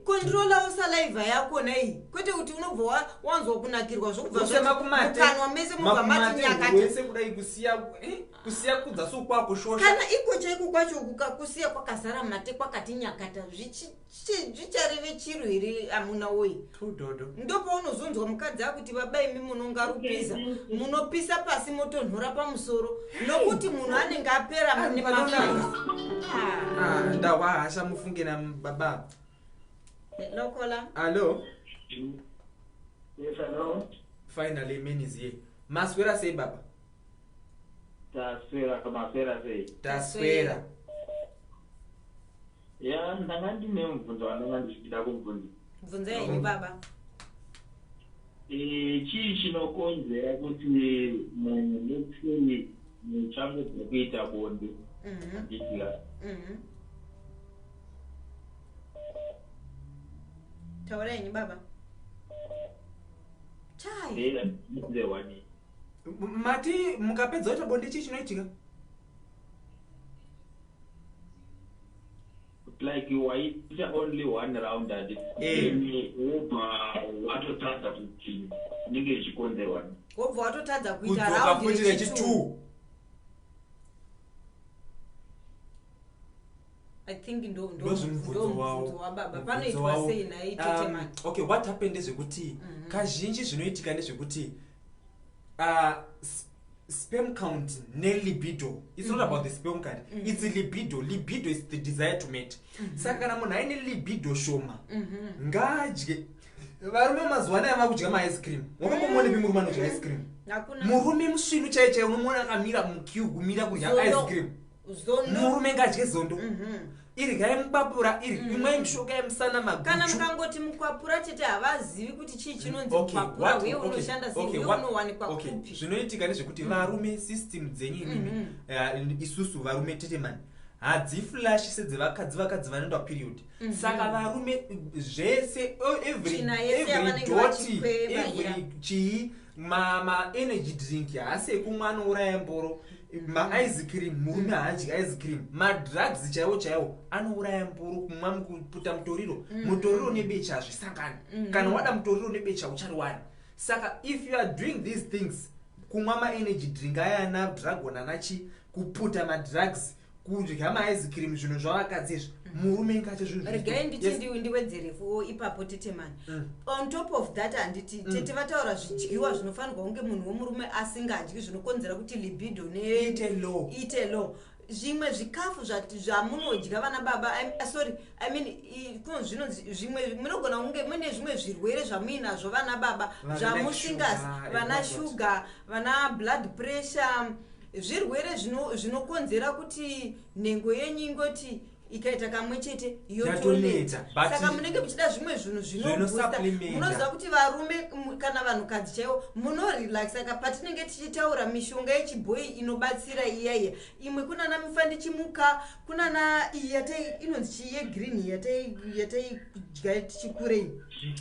Controlawo saliva yakona iyi, kwete kuti unobva wanzwa kunakirwa zvokubva Kusema kumate. mukanwa mese mubva mati Makumate nyakata. wese kudai kusiya kudza sokwakushosha. Kana iko chaiko kwacho kukakusiya kwakazara mate kwakati nyakata, zvichareve chiro here amuna woye? Tudodo. Ndopaunozonzwa mukadzi akuti, "Baba imi munongarupiza, munopisa pasi motonhora pamusoro," nokuti munhu anenge apera Ah, nemafeelings. Ah, ndahwa hasha mufunge nababa. Lokola. Allo. Yes, hello. Finally man is here. Maswera sei, baba? Taswera, maswera sei? Taswera. Ya, ndanga ndine mubvunzo wandanga ndichida kubvunza. Bvunzai henyu, baba. Chii chinokonzera kuti munhu let's muchangobva kuita bonde, handitya? Taura henyu, baba chai. Nzewani. Mati mukapedza kuita bonde, chii chinoitika? Like waita only one round, handiti? Then wobva watotadza kuti inenge ichikonzerwa nei? Wobva watotadza kuita Kudzoka raundi futi rechi two. rechi2. I think Ndozvimubvunzo ndo wawo. mubvunzo wababa. Mubvunzo Panoitwa wawo. sei nhai tetemani? Okay, what happened ndezvekuti kazhinji zvinoitika ndezvekuti sperm count nelibido, it's not about the sperm count, it's libido. Libido is the desire to mate. Saka kana munhu aine libido shoma, ngaadye. Varume mazuva anaya vakudya maice cream. Wakambomuonepi murume anodya ice cream? Hakuna. Murume musvinu chaiye chaiye unomuona akamira mukiu kumira kudya Zondo. ice cream. Zondo. Murume ngadye zondo. Iryai mupapura, iri imwai mishonga yemusana, Kana maguchu. mukangoti mukwapura chete, havazivi kuti chii chinonzi Okay, mukwapura, uye okay, unoshanda sei, okay, uye unowanikwa okay, kupi. Zvinoitika ndezvekuti varume, system dzenyu imimi, isusu varume tetemani hadziflashi sedzevakadzi. Vakadzi vanoenda period, saka varume zvese, oh, every Tsvina yese every yavanenge dot, vachikweva, every yeah. chii, maenergy drink haasi ekumwa, anouraya mboro. Maice cream, murume haadyi ice cream. Madrugs chaiwo chaiwo anouraya mboro. Kumwa, kuputa mutoriro. Mutoriro nebecha hazvisangani. Kana wada mutoriro nebecha uchariwana. Saka if you are doing these things, kumwa maenergy drink aya ana Dragon, anachi, kuputa madrugs, kudya maice cream, zvinhu zvavakadzi izvi, murume ngache zvinhu. Regai nditi Yes. ndiwedzerefuwo ipapo, tetemani. On top of that, handiti tete vataura zvidyiwa zvinofanirwa kunge munhu wemurume asingadyi zvinokonzera kuti libido Ite low. ite low. Zvimwe zvikafu zvamunodya vana baba, sorry, I mean, kuno zvinonzi zvimwe munogona kunge mune zvimwe zvirwere zvamuinazvo vana baba, Vana zvamusingazi sugar and vana what. shuga, vana blood pressure, zvirwere zvinokonzera kuti nhengo yenyu ingoti Ikaita kamwe chete Yatoneta, yotoneta. But Saka munenge muchida zvimwe zvinhu zvinoboosta. Zvinosupplementa. Munoziva kuti varume kana vanhukadzi chaivo munorelaxa ka patinenge tichitaura mishonga yechibhoyi inobatsira iya iya imwe kunana mufandichimuka, kunana iyi yatai inonzi chii yegreen yataidya tichikurei.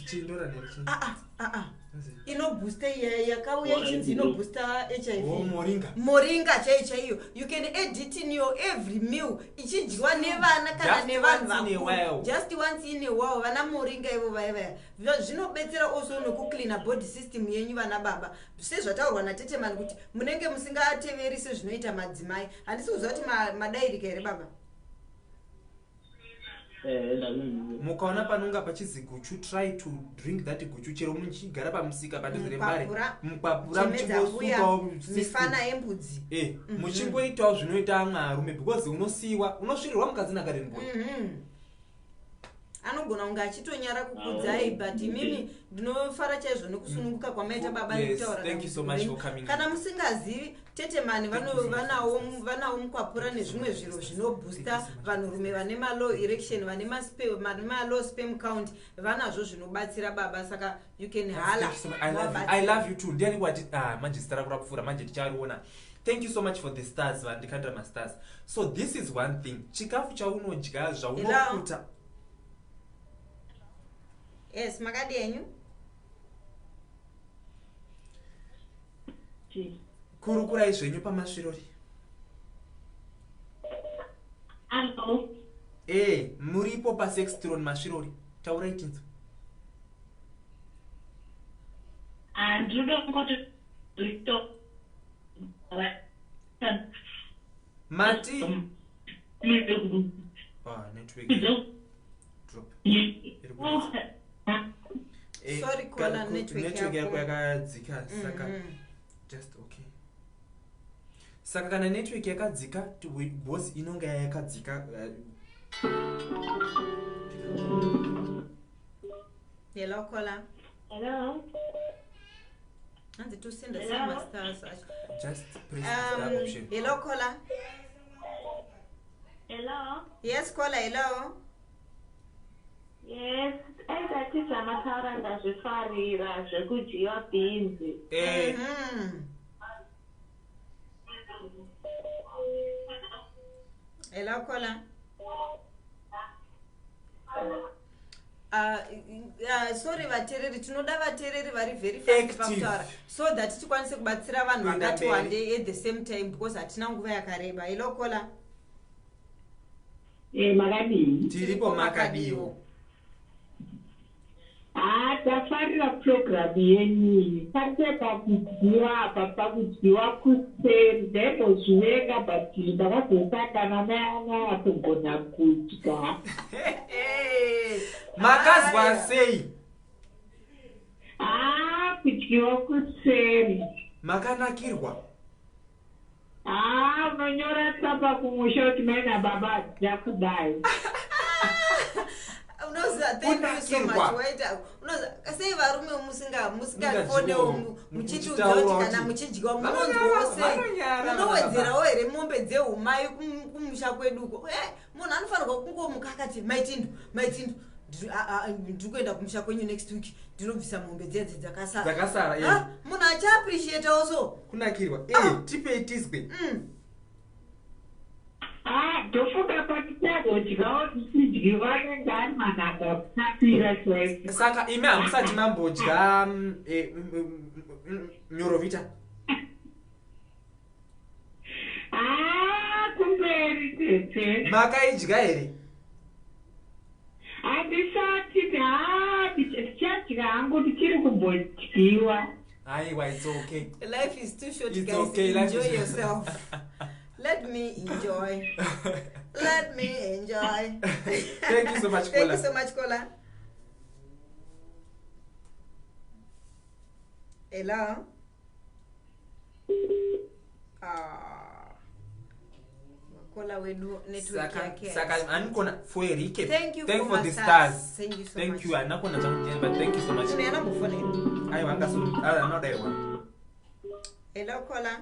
Chindora nerichi. Aa aa, inoboosta iya yakauya ichinzi inoboosta HIV. Oh, moringa. Moringa chaiyo chaiyo, you can add it in your every meal, ichidyiwa nevana kana Just nevanhu once in a vakuru. while. Just once in a while. Vana moringa ivo vaya vaya zvinobetsera also nekucleana body system yenyu, vana baba, sezvataurwa natetemani kuti munenge musingateveri sezvinoita madzimai. Handisi kuziva kuti madairika here, baba? Eh, ndazvinzwa. Mukaona panonga pachizi guchu, try to drink that guchu, chero muchigara pamusika padhuze nembare. Mukwapura. Mukwapura. Chemedza mbuya. Muchingosukawo. Mifana yembudzi. Muchingoitawo zvinoita amwe arume, because unosiyiwa, unosvirirwa mukadzi nagarden boy. Anogona kunge achitonyara kukudzai, but imimi ndinofara chaizvo nekusununguka kwamaita, baba, Yes, nekutaura thank you so dambudziko much renyu. for coming. Kana musingazivi, tetemani Thank you so much. vanawo mukwapura nezvimwe zviro Thank zvinoboosta you so much. vanhurume vane malow erection, vane malow sperm count, vanazvo zvinobatsira, baba, saka you can hala. Thank you so much. I love you. I love you too. Ndiani wati ah manje zita rako rapfuura, manje tichariona. Thank you so much for the stars, vandikandira mastars. So this is one thing. Chikafu chaunodya, zvaunokuta. Yes, makadi enyu? Kurukurai zvenyu pamasvirori. Allo. Muripo pasextron masvirori. Taurai tinzwe. Handinoda kungoti rito Mati ah network drop. Iri kunetsa. Sorry, caller, network network yako. yako yakadzika, saka just okay. Saka kana network yakadzika, because inonga yakadzika Hello, caller. Hello. Hanzi tosenda Hello? semastars acho. Just press that option. Hello, caller. Hello. Yes, caller, hello. Yes, aitati zvamataura ndazvifarira zvekudyiwa bhinzi. Hello, caller. Sorry vateereri, tinoda vateereri vari very fast Active. pakutaura so that tikwanise kubatsira vanhu Kuenda vakati mberi. wandei at the same time, because hatina nguva yakareba. Hello, caller. Makadini? Tiripo, makadiwo? Ha, tafarira purogiramu yenyu iyi. Pane pakudyiwa apa, pakudyiwa kuseri ndaimbozvivenga, but ndakazosangana neana atogona kudya. Makazwa Aya. sei? Ha, kudyiwa kuseri. Makanakirwa? Ha, unonyora tsamba kumusha kuti mai nababa hadzina kudai. Unoziva, thank you so much. Kunakirwa. Waita unoziva sei varume musingafonewo Mungadyiwawo, muchitiudza kuti muchitaura kana kuti- muchidyiwa Vanonyara, munonzwawo sei? vanonyara, Munowedzerawo here mombe dzeumai kumusha kweduko? Munhu anofanirwa kungomuka akati, "Maitindo, maitindo, ndiri kuenda kumusha kwenyu next week, ndinobvisa mombe dzedze dzakasara." Dzakasara. Ah, munhu achiappreciatawo so. Kunakirwa. Tipei tizwe. Ha, ndofunga patichazodyawo tichidyiwa anenge ari manhanga kutapira chaiko. Saka imi hamusati mambodya nyorovita? Ha, kumberi tete. Makaidya here? Handisati, ha, ndichadya hangu, ndichiri kumbodyiwa. Aiwa, it's okay. Life is too short, It's guys. okay, life Enjoy is- yourself. Let me enjoy, let me enjoy. Thank you so much, Thank you caller. so much, caller. Hello. Ah, caller wedu network Saka yake. saka hanikona for a recap. Thank you Thank for for the mastars. stars. Thank you so Thank much. you. Handina kuona zvangu, but thank you so much. Une anambofonera. Aiwa, anodaiwa. Hello, caller.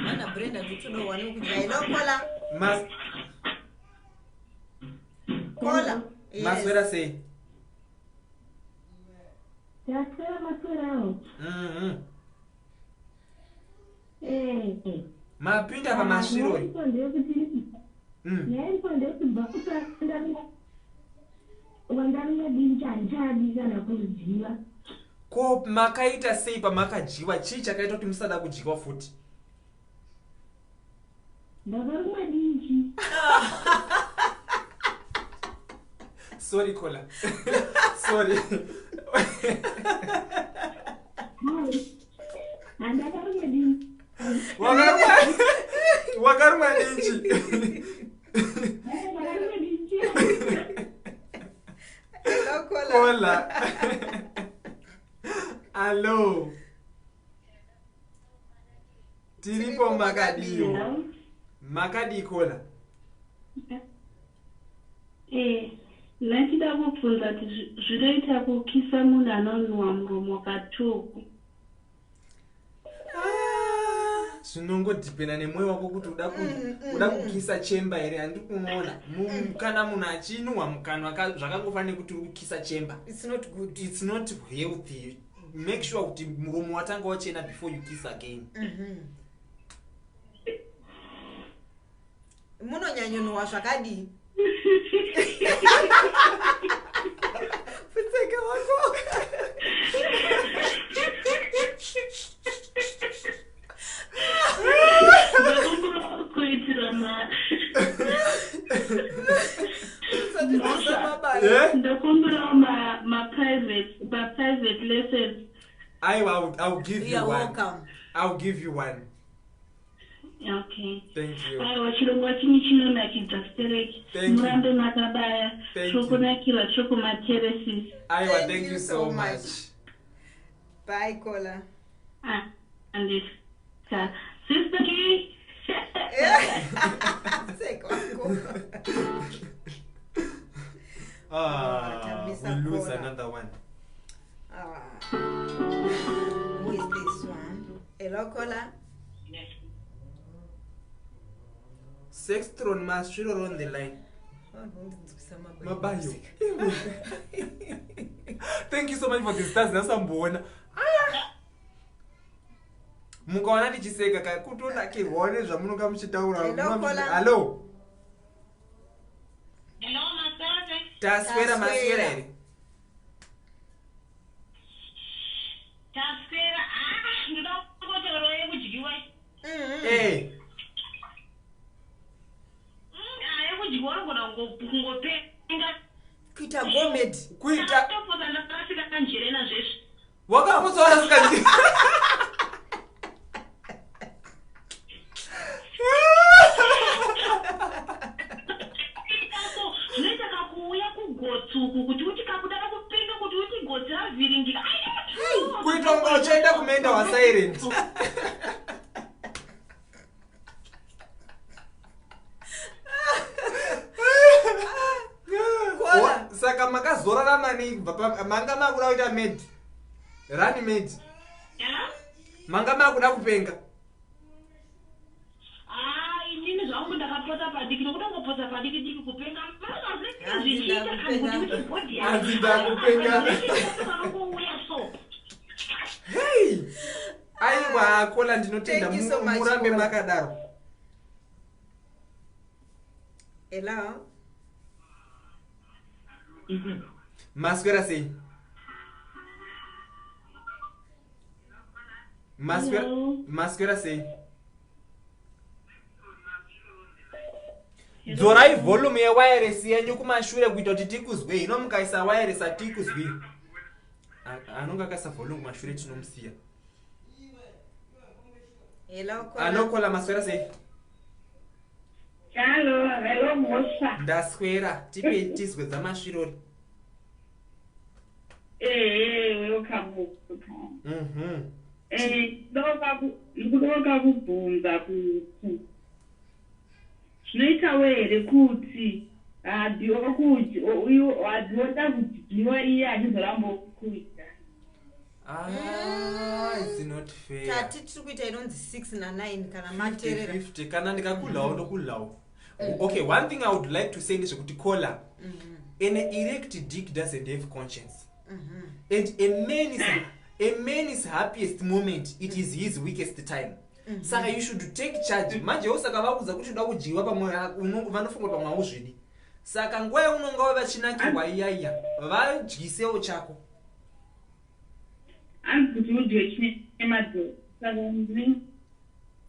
Vana break. Brenda ndikutodohwa nekudya. Hello caller. Caller. Yes. Maswera sei? Taswera, maswerawo. Eh. Mapinda pamasviro. Ndeyekuti nyaya iripo ndeyekuti bva wandarumwa dinji, handichadi kana kudyiwa. Ko makaita sei pamakadyiwa? Chii chakaita kuti musada kudyiwa futi? Ndakarumwa dinji. Sorry caller, sorry. Handakarumwa dinji. Wakarumwa dinji. Ndakarumwa dinji. Hello caller. Caller, allo, tiripo, makadiwo? Makadii caller? Eh, ndachida kubvunza kuti zvinoita kukisa munhu anonhuhwa muromo katuku? Zvinongodhipenda nemwoyo wako kuti uda kukisa chemba here. Handi kunoona kana munhu achinhuhwa mukanwa zvakangofanira nekuti uri kukisa chemba. It's not good. It's not healthy. Make sure kuti muromo watanga wachena before you kiss again. Munonyanyonhuhwa zvakadii? Pfutseke wako. Ndakumbira kuitira ma Usatidzisa mabasa. Eh? Ndakumbirawo ma-private lessons. Aiwa, I'll give You you are one. welcome. I'll give you one. Okay. Thank you. Aiwa, chirongwa chinyi chinonakidza stereki. Thank you. Murambe makabaya. Thank you. Chokunakirwa chokumateresis. Aiwa, Thank thank you you so so much. much. Bye caller. Andisa sister K. Pfutseke wako. Ah, Tamisa we lose caller. another one. Ah. Who is this one? Hello caller. Sextron masviro on the line. Oh, ndinzwisa mabayo. Mabayo. Thank you so much for the stars. Ndasamboona mukaona ndichiseka ka kutonakirwawo nezvamunonga muchitaura. Hello, caller. Hallo. Hello, maswera. Taswera, maswera here? Taswera. Ah, ndoda kungotaurawo yekudyiwa. Eh, Ah, yekudyiwa unogona kungopenga. Kuita gomed. Kuita Ndakatopotsa ndakasvika njere nazvezvi. Wakapotsa warasika. So, zvinoita kakuuya kugotsi uku kuti uti kakuda kakupenga kuti uti gotsi ravhiringika. Kuita kunge uchaenda kumenda wasilent. Caller. Saka makazorarama nei kubva manga makuda kuita med run med? Manga makuda kupenga. Ah, inini zvangu ndakapotsa padiki nokuda kungopotsa padiki diki kupenga. Hanzi Zvichiita kana kuti ndakupenga. uti bhodhi Hanzi ndakupenga. Vanongouya so. Hei, aiwa caller, ndinotenda. Thank you so much, Murambe caller. makadaro. Hello. Maswera sei? Maswera. Hello. Maswera sei? Dzorai volume yewireless yenyu kumashure kuita kuti tikuzwe. Hino mukaisa wireless hatikuzwi. Anonge akaisa volume kumashure tinomusiya. Hello caller. Anokola, maswera sei? Hello, hello Mosha. Ndaswera, tipe tizwe dzamasvirori. Eh, welcome. Eh, ndoda kubvunza kuti zvinoitawo here kuti hadiwo kudyiwa iye achizoramba kudya? Ah, it's not not fair. Tati tiri kuita inonzi 6 na9 kana materera. 50 kana ndikakulawo ndokulawo. Okay, one thing I would like to say ndezvekuti caller, an erect dick doesn't have conscience, and a man is happiest moment, it is his weakest time. Saka you should take charge manjewo. Saka vakuudza kuti uda kudyiwa, pamwe vanofunga kuti pamwe hauzvidi. Saka nguva yaunonga vachinakirwa iyaiya, vadyisewo chako. Hanzi kuti udye chine madhodhi, saka ndine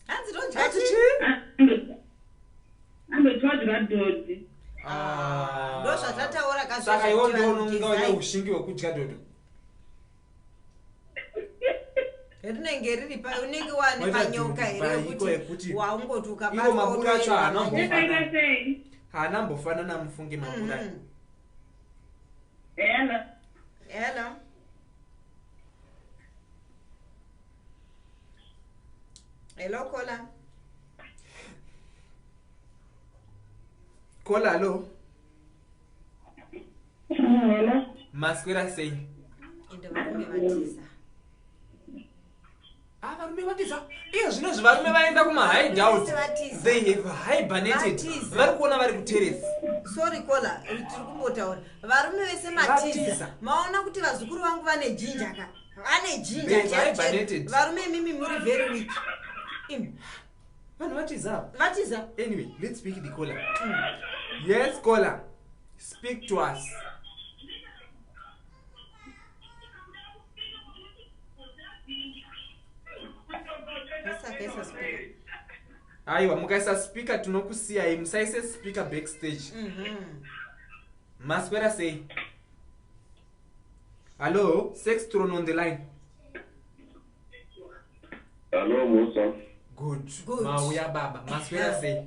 Hanzi ndodya Ati chii? chii? Andoti wadya dhodhi. Ah. Ndo zvatataura ka. Saka iwo ndo unonga une Zvezvekutizai. ushingi hwekudya dhodho. Rinenge riri pa unenge wane Waita panyoka dhodhi here paiko yekuti yekuti waungoti iwo ukabatwa maburi acho utoenda haana manyoka. Yakaita sei? Haana mbofanana, mufunge maburi acho. Hello. Hello. Hello, caller. Caller, hello. Hello. Maswera sei? Ende varume vatiza. Ah, varume vatiza. Iye zvinozvi varume vaenda kumahideout. Vatiza. They have hibernated. Vatiza. Vari kuona vari kuteresi. Sorry caller, tiri kumbotaura varume vese matiza. Vatiza. Maona kuti vazukuru vangu vane jinja ka, vane jinja. They Chaiyo chaiyo. hibernated. Varume imimi muri very weak. Imi, Vanhu vatiza. Vatiza. Anyway, let's speak the caller. Yes, caller, speak to us. Vasakaisa speaker. Aiwa, mukaisa speaker tinokusiyai. Musaise speaker backstage. Maswera sei? Hallo, sex tron on the line. Hello, Musa. Good. Good. Mauya baba, maswera sei?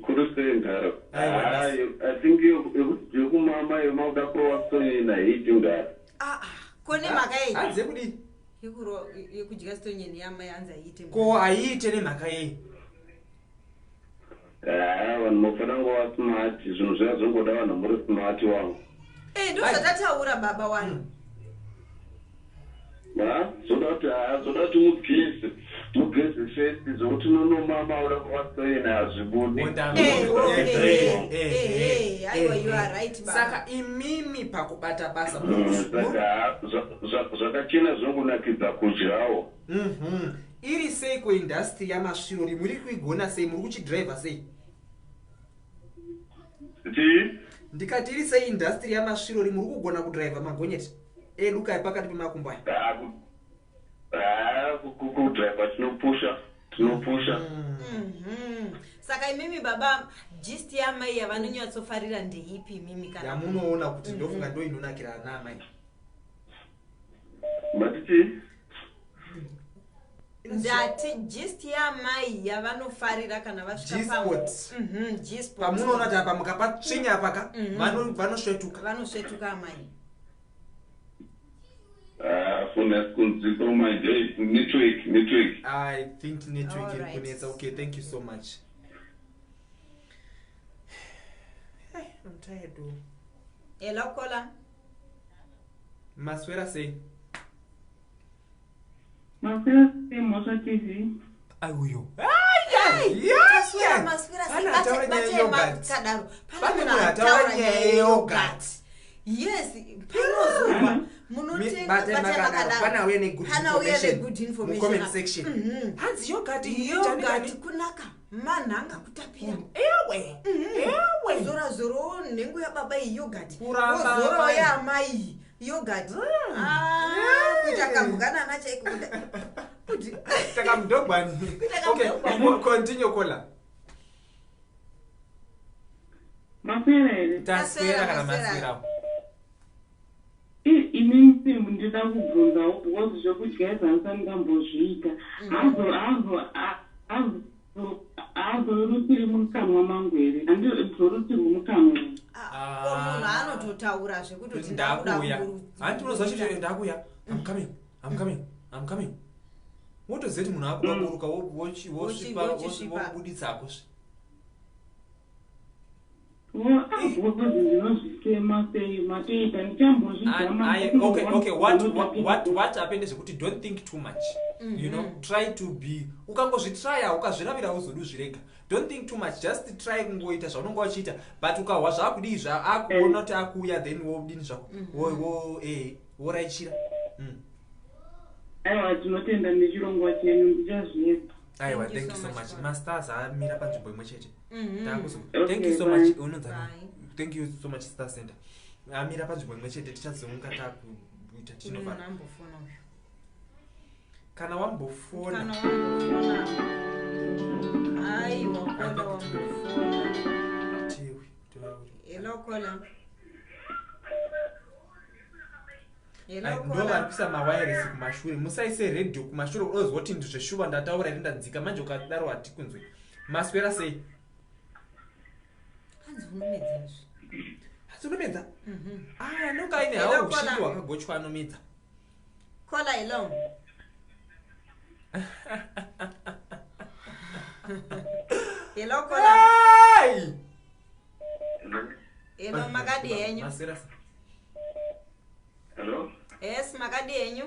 Kuri sei, mdara? Aiwa, I think yekumama yemakuda kurova sonyena haiti, mdara. Ah, ah, ko nemhaka yei? Hanzi yekudii? Yekudya stonyeni yamai, hanzi aiite. Ko haiite nemhaka yei? Haa, vanhu mofanira ngova smart. Zvinhu zviya zvongoda vanhu muri smart wangu. Eh, ndo zvatataura baba wani. Ha, zvoda kuti, haa, zvoda kuti mugeze, mugeze first, zvokuti nonomama uda kurova sonyena hazvibudi. Eh, okay. Eh, eh, aiwa, you are right, baba. Saka imimi pakubata basa Saka haa, zvakachena zvinongonakidza kudyawo. Iri sei kuindastry yamasvirori? Muri kuigona sei? Muri kuchidhiraivha sei? Chii? Ndikati iri sei indastry yamasvirori? Muri kugona kudhiraivha magonyeti elukai pakati pemakumbo aya? Haa, kudhiraivha tinopusha, tinopusha. Saka imimi baba, gist yamai yavanonyatsofarira ndeipi imimi kana? Yamunoona kuti ndofunga ndo inonakira ana amai. Matiti? Ndati gist yamai yavanofarira kana vasvika. G-spot. G-spot. Pamunoona kuti apa mukapatsvinya apaka, vanosvetuka. Vanosvetuka amai. Foni yasi kunzwika manje, network, network. I think network iri Alright. kunetsa. Okay, thank you so much. Hey, I'm tired though. Hello, caller. Maswera sei? Maswera sei, Mhosva TV? Aiuyo. Taswera, maswera sei? Pane ataura nyaya Batai yeyogurt. makadaro. Pane Pane munhu ataura nyaya yeyogurt. Yes, panozorwa munotenga. Batai Batai makadaro. makadaro. Pane auya negood Pane auya information negood information. mucomment section. Hanzi yogurt Yogurt kunaka, manhanga kutapira. Ewe. Ewe. Kuzora zorowo nhengo yababa iyi yogurt. Kuramba Wozorawo amai. yaamai yogurt. Ah, kuita kambukanana chaiko kuti Takamudogwani. Okay, kamudogwani. continue, caller. Maswera here? Taswera kana Maswera. maswera. Inini ndinoda kubvunzawo because zvekudya izvanisa ndingambozviita, hazorutsiri mukanwa mangu here? Handizorutsirwi mukanwa here? Ko munhu anototaura zvekutoti ndakuda Ndakuya. Hanti unoziva chete ndakuya. I'm coming. I'm coming. I'm coming. Wotoziva kuti munhu akuda kuruka wosvipa Wochisvipa. wobuditsako. Because ndinozvisema sei matoita ndichambozvizama. Okay, what happened ndezvekuti don't think too much. You know, try to be, ukangozvitrya ukazviravira uzodi uzvirega. Don't think too much, just try kungoita zvaunonga uchiita, but ukahwa zvaakudii, zvaakuona kuti akuuya, then wodini zvako, woraichira. Aiwa, tinotenda nechirongwa chenyu, ndichazviedza. Aiwa, thank you so much. Masters amira panzvimbo imwe chete. Okay, Thank you so bye. much. Unonzani? Thank you so much. Star Center amira panzvimbo imwe chete, tichazonga takuita tichinovhara. Munhu ambofona uyu. Kana wambofona. Kana wambofona, aiwa, caller wambofona. Hello caller, hello. Ai, ndo vari Caller. kuisa mawireless kumashure. Musaise redhiyo kumashure, unozwa kuti ndizveshuva ndataura iri ndanzika manje, ukadaro hatikunzwe. Maswera sei? Hanzi unomedza izvi. Hanzi unomedza. Ah, anonga aine Hello, hawo ushingi caller. hwakagochwa, anomedza. Caller, hello. Hello caller. Hey! Hello, makadi henyu? Maswera sei? Hello? Yes, makadi henyu?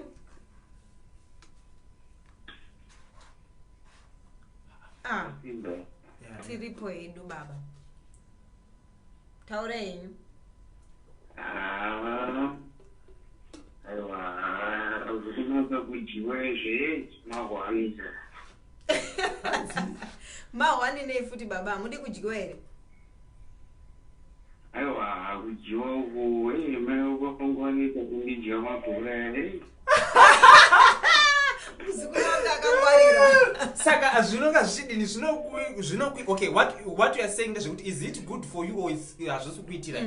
Ah, tiripo hedu baba, taura henyu. Ah, aiwa, zvinonatsa kudyiwa izvi, mahwanisa. Mahwani nei futi baba? Hamudi kudyiwa here? Aiwa, kudyiwa uku, ei, mai wakangwanisa kundidya mabhora here. Muzukuru wangu akangwarira. Saka zvinonga zvichidini, zvinokui okay, what you are saying ndezvekuti is it good for you or hazvisi kuitira?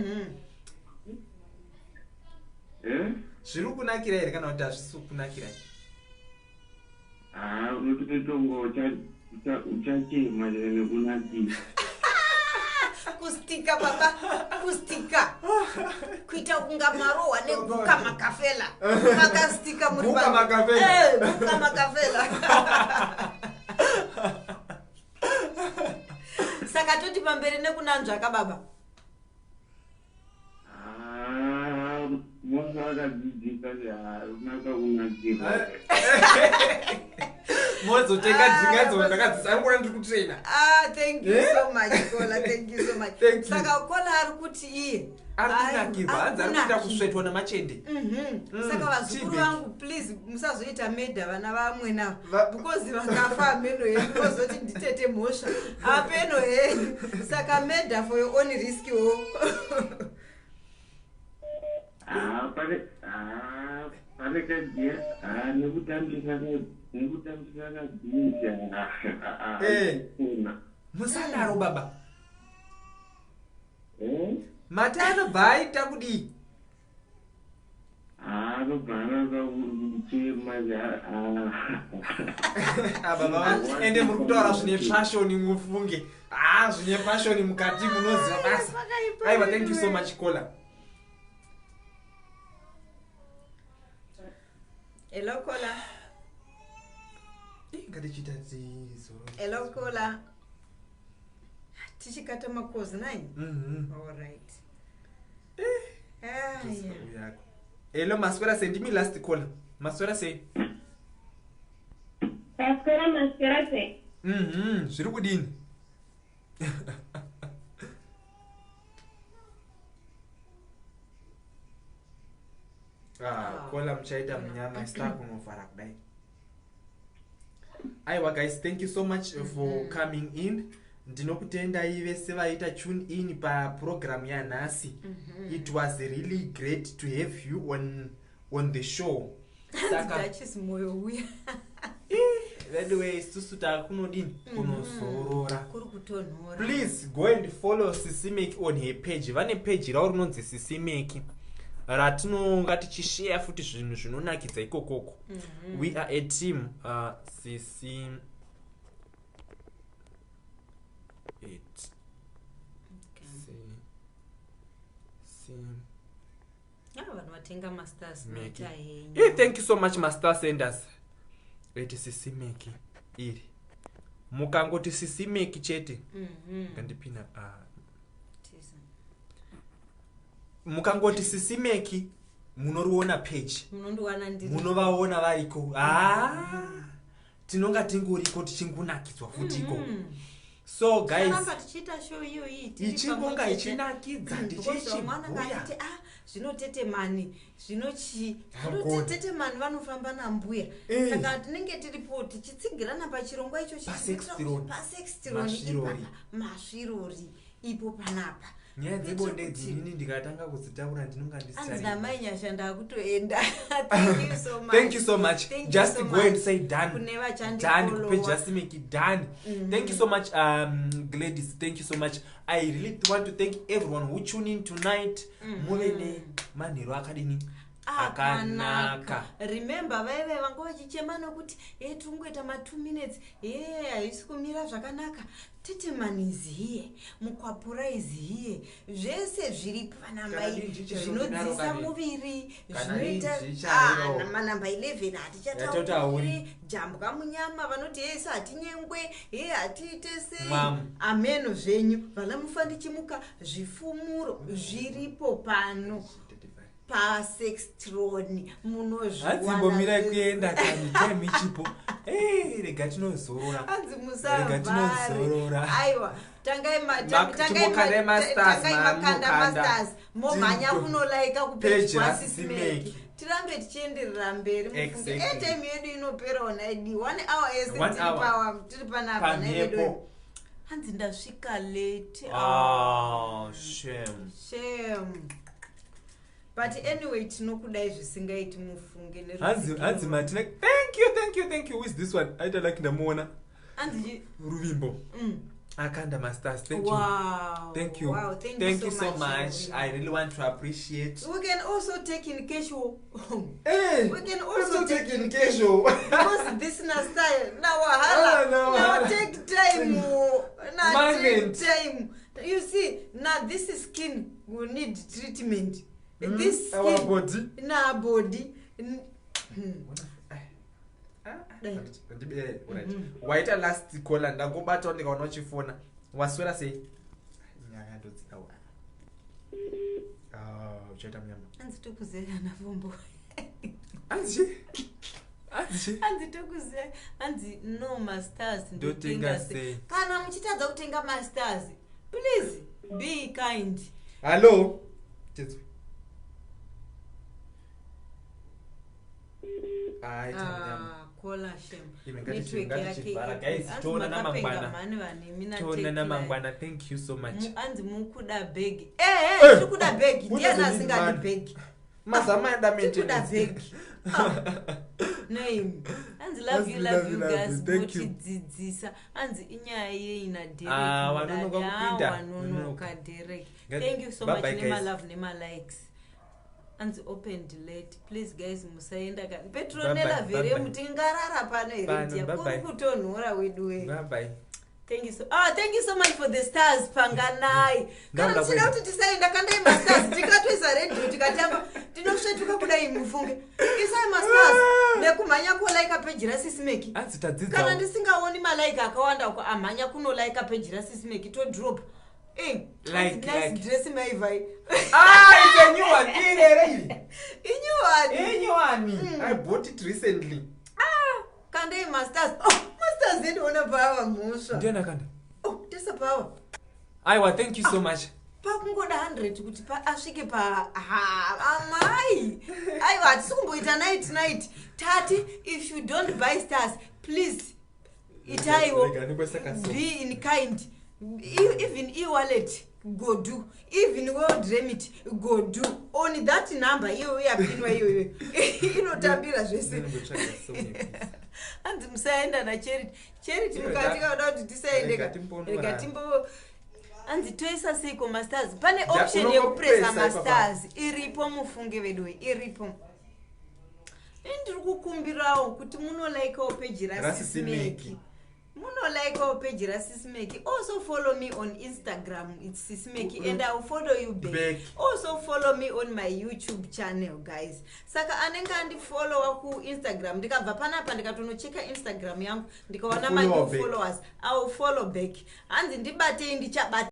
Eh? Zviri kunakira here kana kuti hazvisi kunakirai? Ah, unototonga uchachema nekunakira. Kustika baba, kustika kuita kunga marohwa neguka makafela, makastika muri Guka makafela. Eh, guka makafela. Saka toti pamberi nekunanzvaka baba. Ah, Mose akadzidzisa kuti unaka kunakira. Mozotenga dzingadzo ndakadzisa, arikuona ndiri kutraina. Ah, thank you Eh? so much caller, thank you so much. Thank you. Saka caller ari kuti iye Ari kunakirwa, hanzi ari kuita kunakirwa. kusvetwa namachende. Saka vazukuru Chibheki. vangu, please musazoita medha vana vamwe navo, because vakafa ameno henyu vozoti nditete mhosva apeno henyu. Saka medha for your own risk wo. Ah, pane, ah, pane kadziya, ah, nekutambisa kabhiza. Eh. Kuna. Musadaro baba. Eh? Mati anobva aita kudii? Ah, anobva anatsa kuchema. Ah, baba vangu, ende muri kutaura zvine fashoni, mufunge. Ah, zvine fashoni mukati, munoziva basa. Aiwa, thank you so much caller. Hello caller. Ngatichiita dzizoro. Hello caller, tichikata makozi nai. Allright. Aya. Uyako. Hello, maswera sei? Ndimi last caller. Maswera sei? Maswera, maswera sei? Zviri kudini? Ah, caller muchaita munyama, star kunovhara kudai. Aiwa guys, thank you so much for coming in. Ndinokutendai vese vaita tune in paprogramu yanhasi. It was really great to have you on the show. Saka Duchess moyo uya. anyway, isusu takunodini, kunozorora. Kuri kutonhora. Please go and follow Sisimeki on her page. Vane page ravo rinonzi Sisimeki, ratinonga tichishare futi zvinhu zvinonakidza ikokoko. We are a team, sisi it si si Ah, vanhu vatenga masters. Meki. Maita henyu. Eh, thank you so much master senders. Eti Sisimeki iri, mukangoti Sisimeki chete. Ngandipina, ah, Tisa. Mukangoti Sisimeki, munoriona page. Munondiwana ndiri. Munovaona variko. Ha, tinonga tingoriko tichingonakidzwa futiko. So guys, Ticharamba tichiita show iyoyi tiri ichingonga pamwe chete. ichinakidza, Because vamwe vanenge tichichibhuya. vachiti, ah, zvinotetemani zvinochii. Hagoni. Zvinotetemani vanofamba nambuya. Eh. Saka tinenge tiripo tichitsigirana pachirongwa ichochi. Pasextironi. Pasextironi. Masvirori. Ipapa masvirori ipo panapa. Nyaya dzebonde Kuitira kuti- idzi, inini ndikatanga kudzitaura ndinonga Anzi ndisari. namai Nyasha, ndakutoenda. Thank you so much. Thank you so much. Thank you Just so go and much. say done. Kune Done. vachandifollowa. Kupe Jasimeki done. Thank you so much, Gladys. Thank you so much. I really want to thank everyone who tune in tonight. Muve nemanheru akadini? Akanaka. Remember, vaive vanga vachichema nokuti e tikungoita ma2 minutes, e haisi kumira zvakanaka. Teteman is here, mukwapura is here, zvese zviripo Kana vanamai. dinji chairo Zvinodzisa tinaro kani. muviri. Kana Zvinoita dinji chairo. Ah, manamba 11 Yatotauri. hatichatauri. Jambwa munyama vanoti yesu hatinyengwe, he hatiite sei. Mwamu. Ameno zvenyu vana mufandichimuka, zvifumuro zviripo pano pasextroni. Hanzimbomirai Munozviwana. kuenda kani, time ichipo. Eh, rega tinozorora. Hanzi Rega musavhare. tinozorora. Aiwa, tangai Timbokandai masters, tangai makanda mamunokanda. masters, momhanya kunolaika Page kupeji raSisimeki. kwasisimeki, tirambe tichienderera mberi mufunge. Exactly. Airtime yedu inoperawo naidi one hour yese. One Tiri hour. tiri panapa naivedu. Pamhepo. Hanzi ndasvika late. Ah, shame. Shame, but anyway tinokudai zvisingaiti mufunge. Hanzi hanzi Martina, thank you, thank you, thank you. Who is this one? Aita like ndamuona. Hanzi Ruvimbo. Akanda masters. Thank you. Wow. Thank you. Wow, thank Thank you you so so much, much. Ruvimbo. I really want to appreciate. We can also take in cash oh. Hey, We can also take in cash. Oh. Because this na style na wahala. Ah, na Na wahala. take time oh. Na take Moment. time. You see, now this skin will need treatment. This Our skin body. na body. Dai. Right. Waita last caller, ndangobatawo ndikaona uchifona. Waswera sei? Nyaya ndodzidawo. Ah, uchaita munyama. Hanzi tokuziya navombo. Hanzi chi? Hanzi chi? Hanzi tokuziya, hanzi no masters. Ndotenga Ndotenga sei? sei? Kana muchitadza kutenga masters, please be kind. Hello. Tetswe. Aita munyama. Ah, kola shem. Ime, Network yake ngatichivhara guys. Hanzi Toona makapenga namangwana. mhani vanhu imi na Toona Tech namangwana. Thank you so much. Line. Hanzi mukuda bhegi. Ehe, Eh, tiri kuda bhegi. who Ndiani doesn't need asingadi money? bhegi? Mazama ada Tiri kuda maintenance. bhegi. Ah, neimi hanzi love Hanzi you, love you love you, guys. thank you. Motidzidzisa. Hanzi inyaya yei naDerek? Ah, wanonoka kupinda. Wanonoka Derek. Thank you so Bye much. bye, guys. Nemalove nemalike. Hanzi open late, please guys, musaenda kani. Petronela Bye bye, bye veremu, bye. tingarara pano here? Pano, Dia bye kuri bye. kutonhora wedu we. Bye bye. Thank you so, ah, thank you so much for the stars, Panganai. Kana Ndakuda tichida kuenda. kuti tisaenda, kandai mastars, tikatoisa redhiyo tikatamba tinosvetuka kudai mufunge. Isai mastars nekumhanya kolaika peji raSisimeki. Hanzi Kana tadzidzawo. ndisingaoni malaika akawanda uko amhanya kunolaika peji raSisimeki, todrop. Eh, Like, nice like. dress maivai. Ah, it's a new one. Iri here Inyowani. iri. Inyowani. I bought it recently. Kandai masters. Oh, masters edu ona pawa mhosva. Ndiani akanda? Oh, tese pawa. Aiwa, thank you so much. Pakungoda 100 kuti asvike pa ha amai. Aiwa, hatisi kumboita night night. Tati if you don't buy stars, please itaiwo Rega ndimboisa kaso. be in kind. Even e-wallet go do, even World Remit go do on that number iyoyo yapinwa iyoyo inotambira zvese. Ndimbotsvaga song yekuisa. Hanzi musaenda naCharity. Charity Rega- mukati kauda kuti tisaende rega ka. timbonorara. Rega timbo. Hanzi toisa seiko masters? Pane Ja, option unongopresa yekupresa ipapa. masters iripo mufunge veduwe, iripo. Ini ndiri kukumbirawo kuti munolaikawo peji raSisimeki. RaSisimeki. Munolaikawo peji raSisimeki. Also follow me on Instagram, it's Sisimeki, and I will follow you back. Back. Also follow me on my YouTube channel, guys. Saka anenge andifollowa kuInstagram, ndikabva panapa ndikatonocheka Instagram yangu ndikaona my Follow new back. followers, I will follow back. Hanzi ndibatei, ndichabata.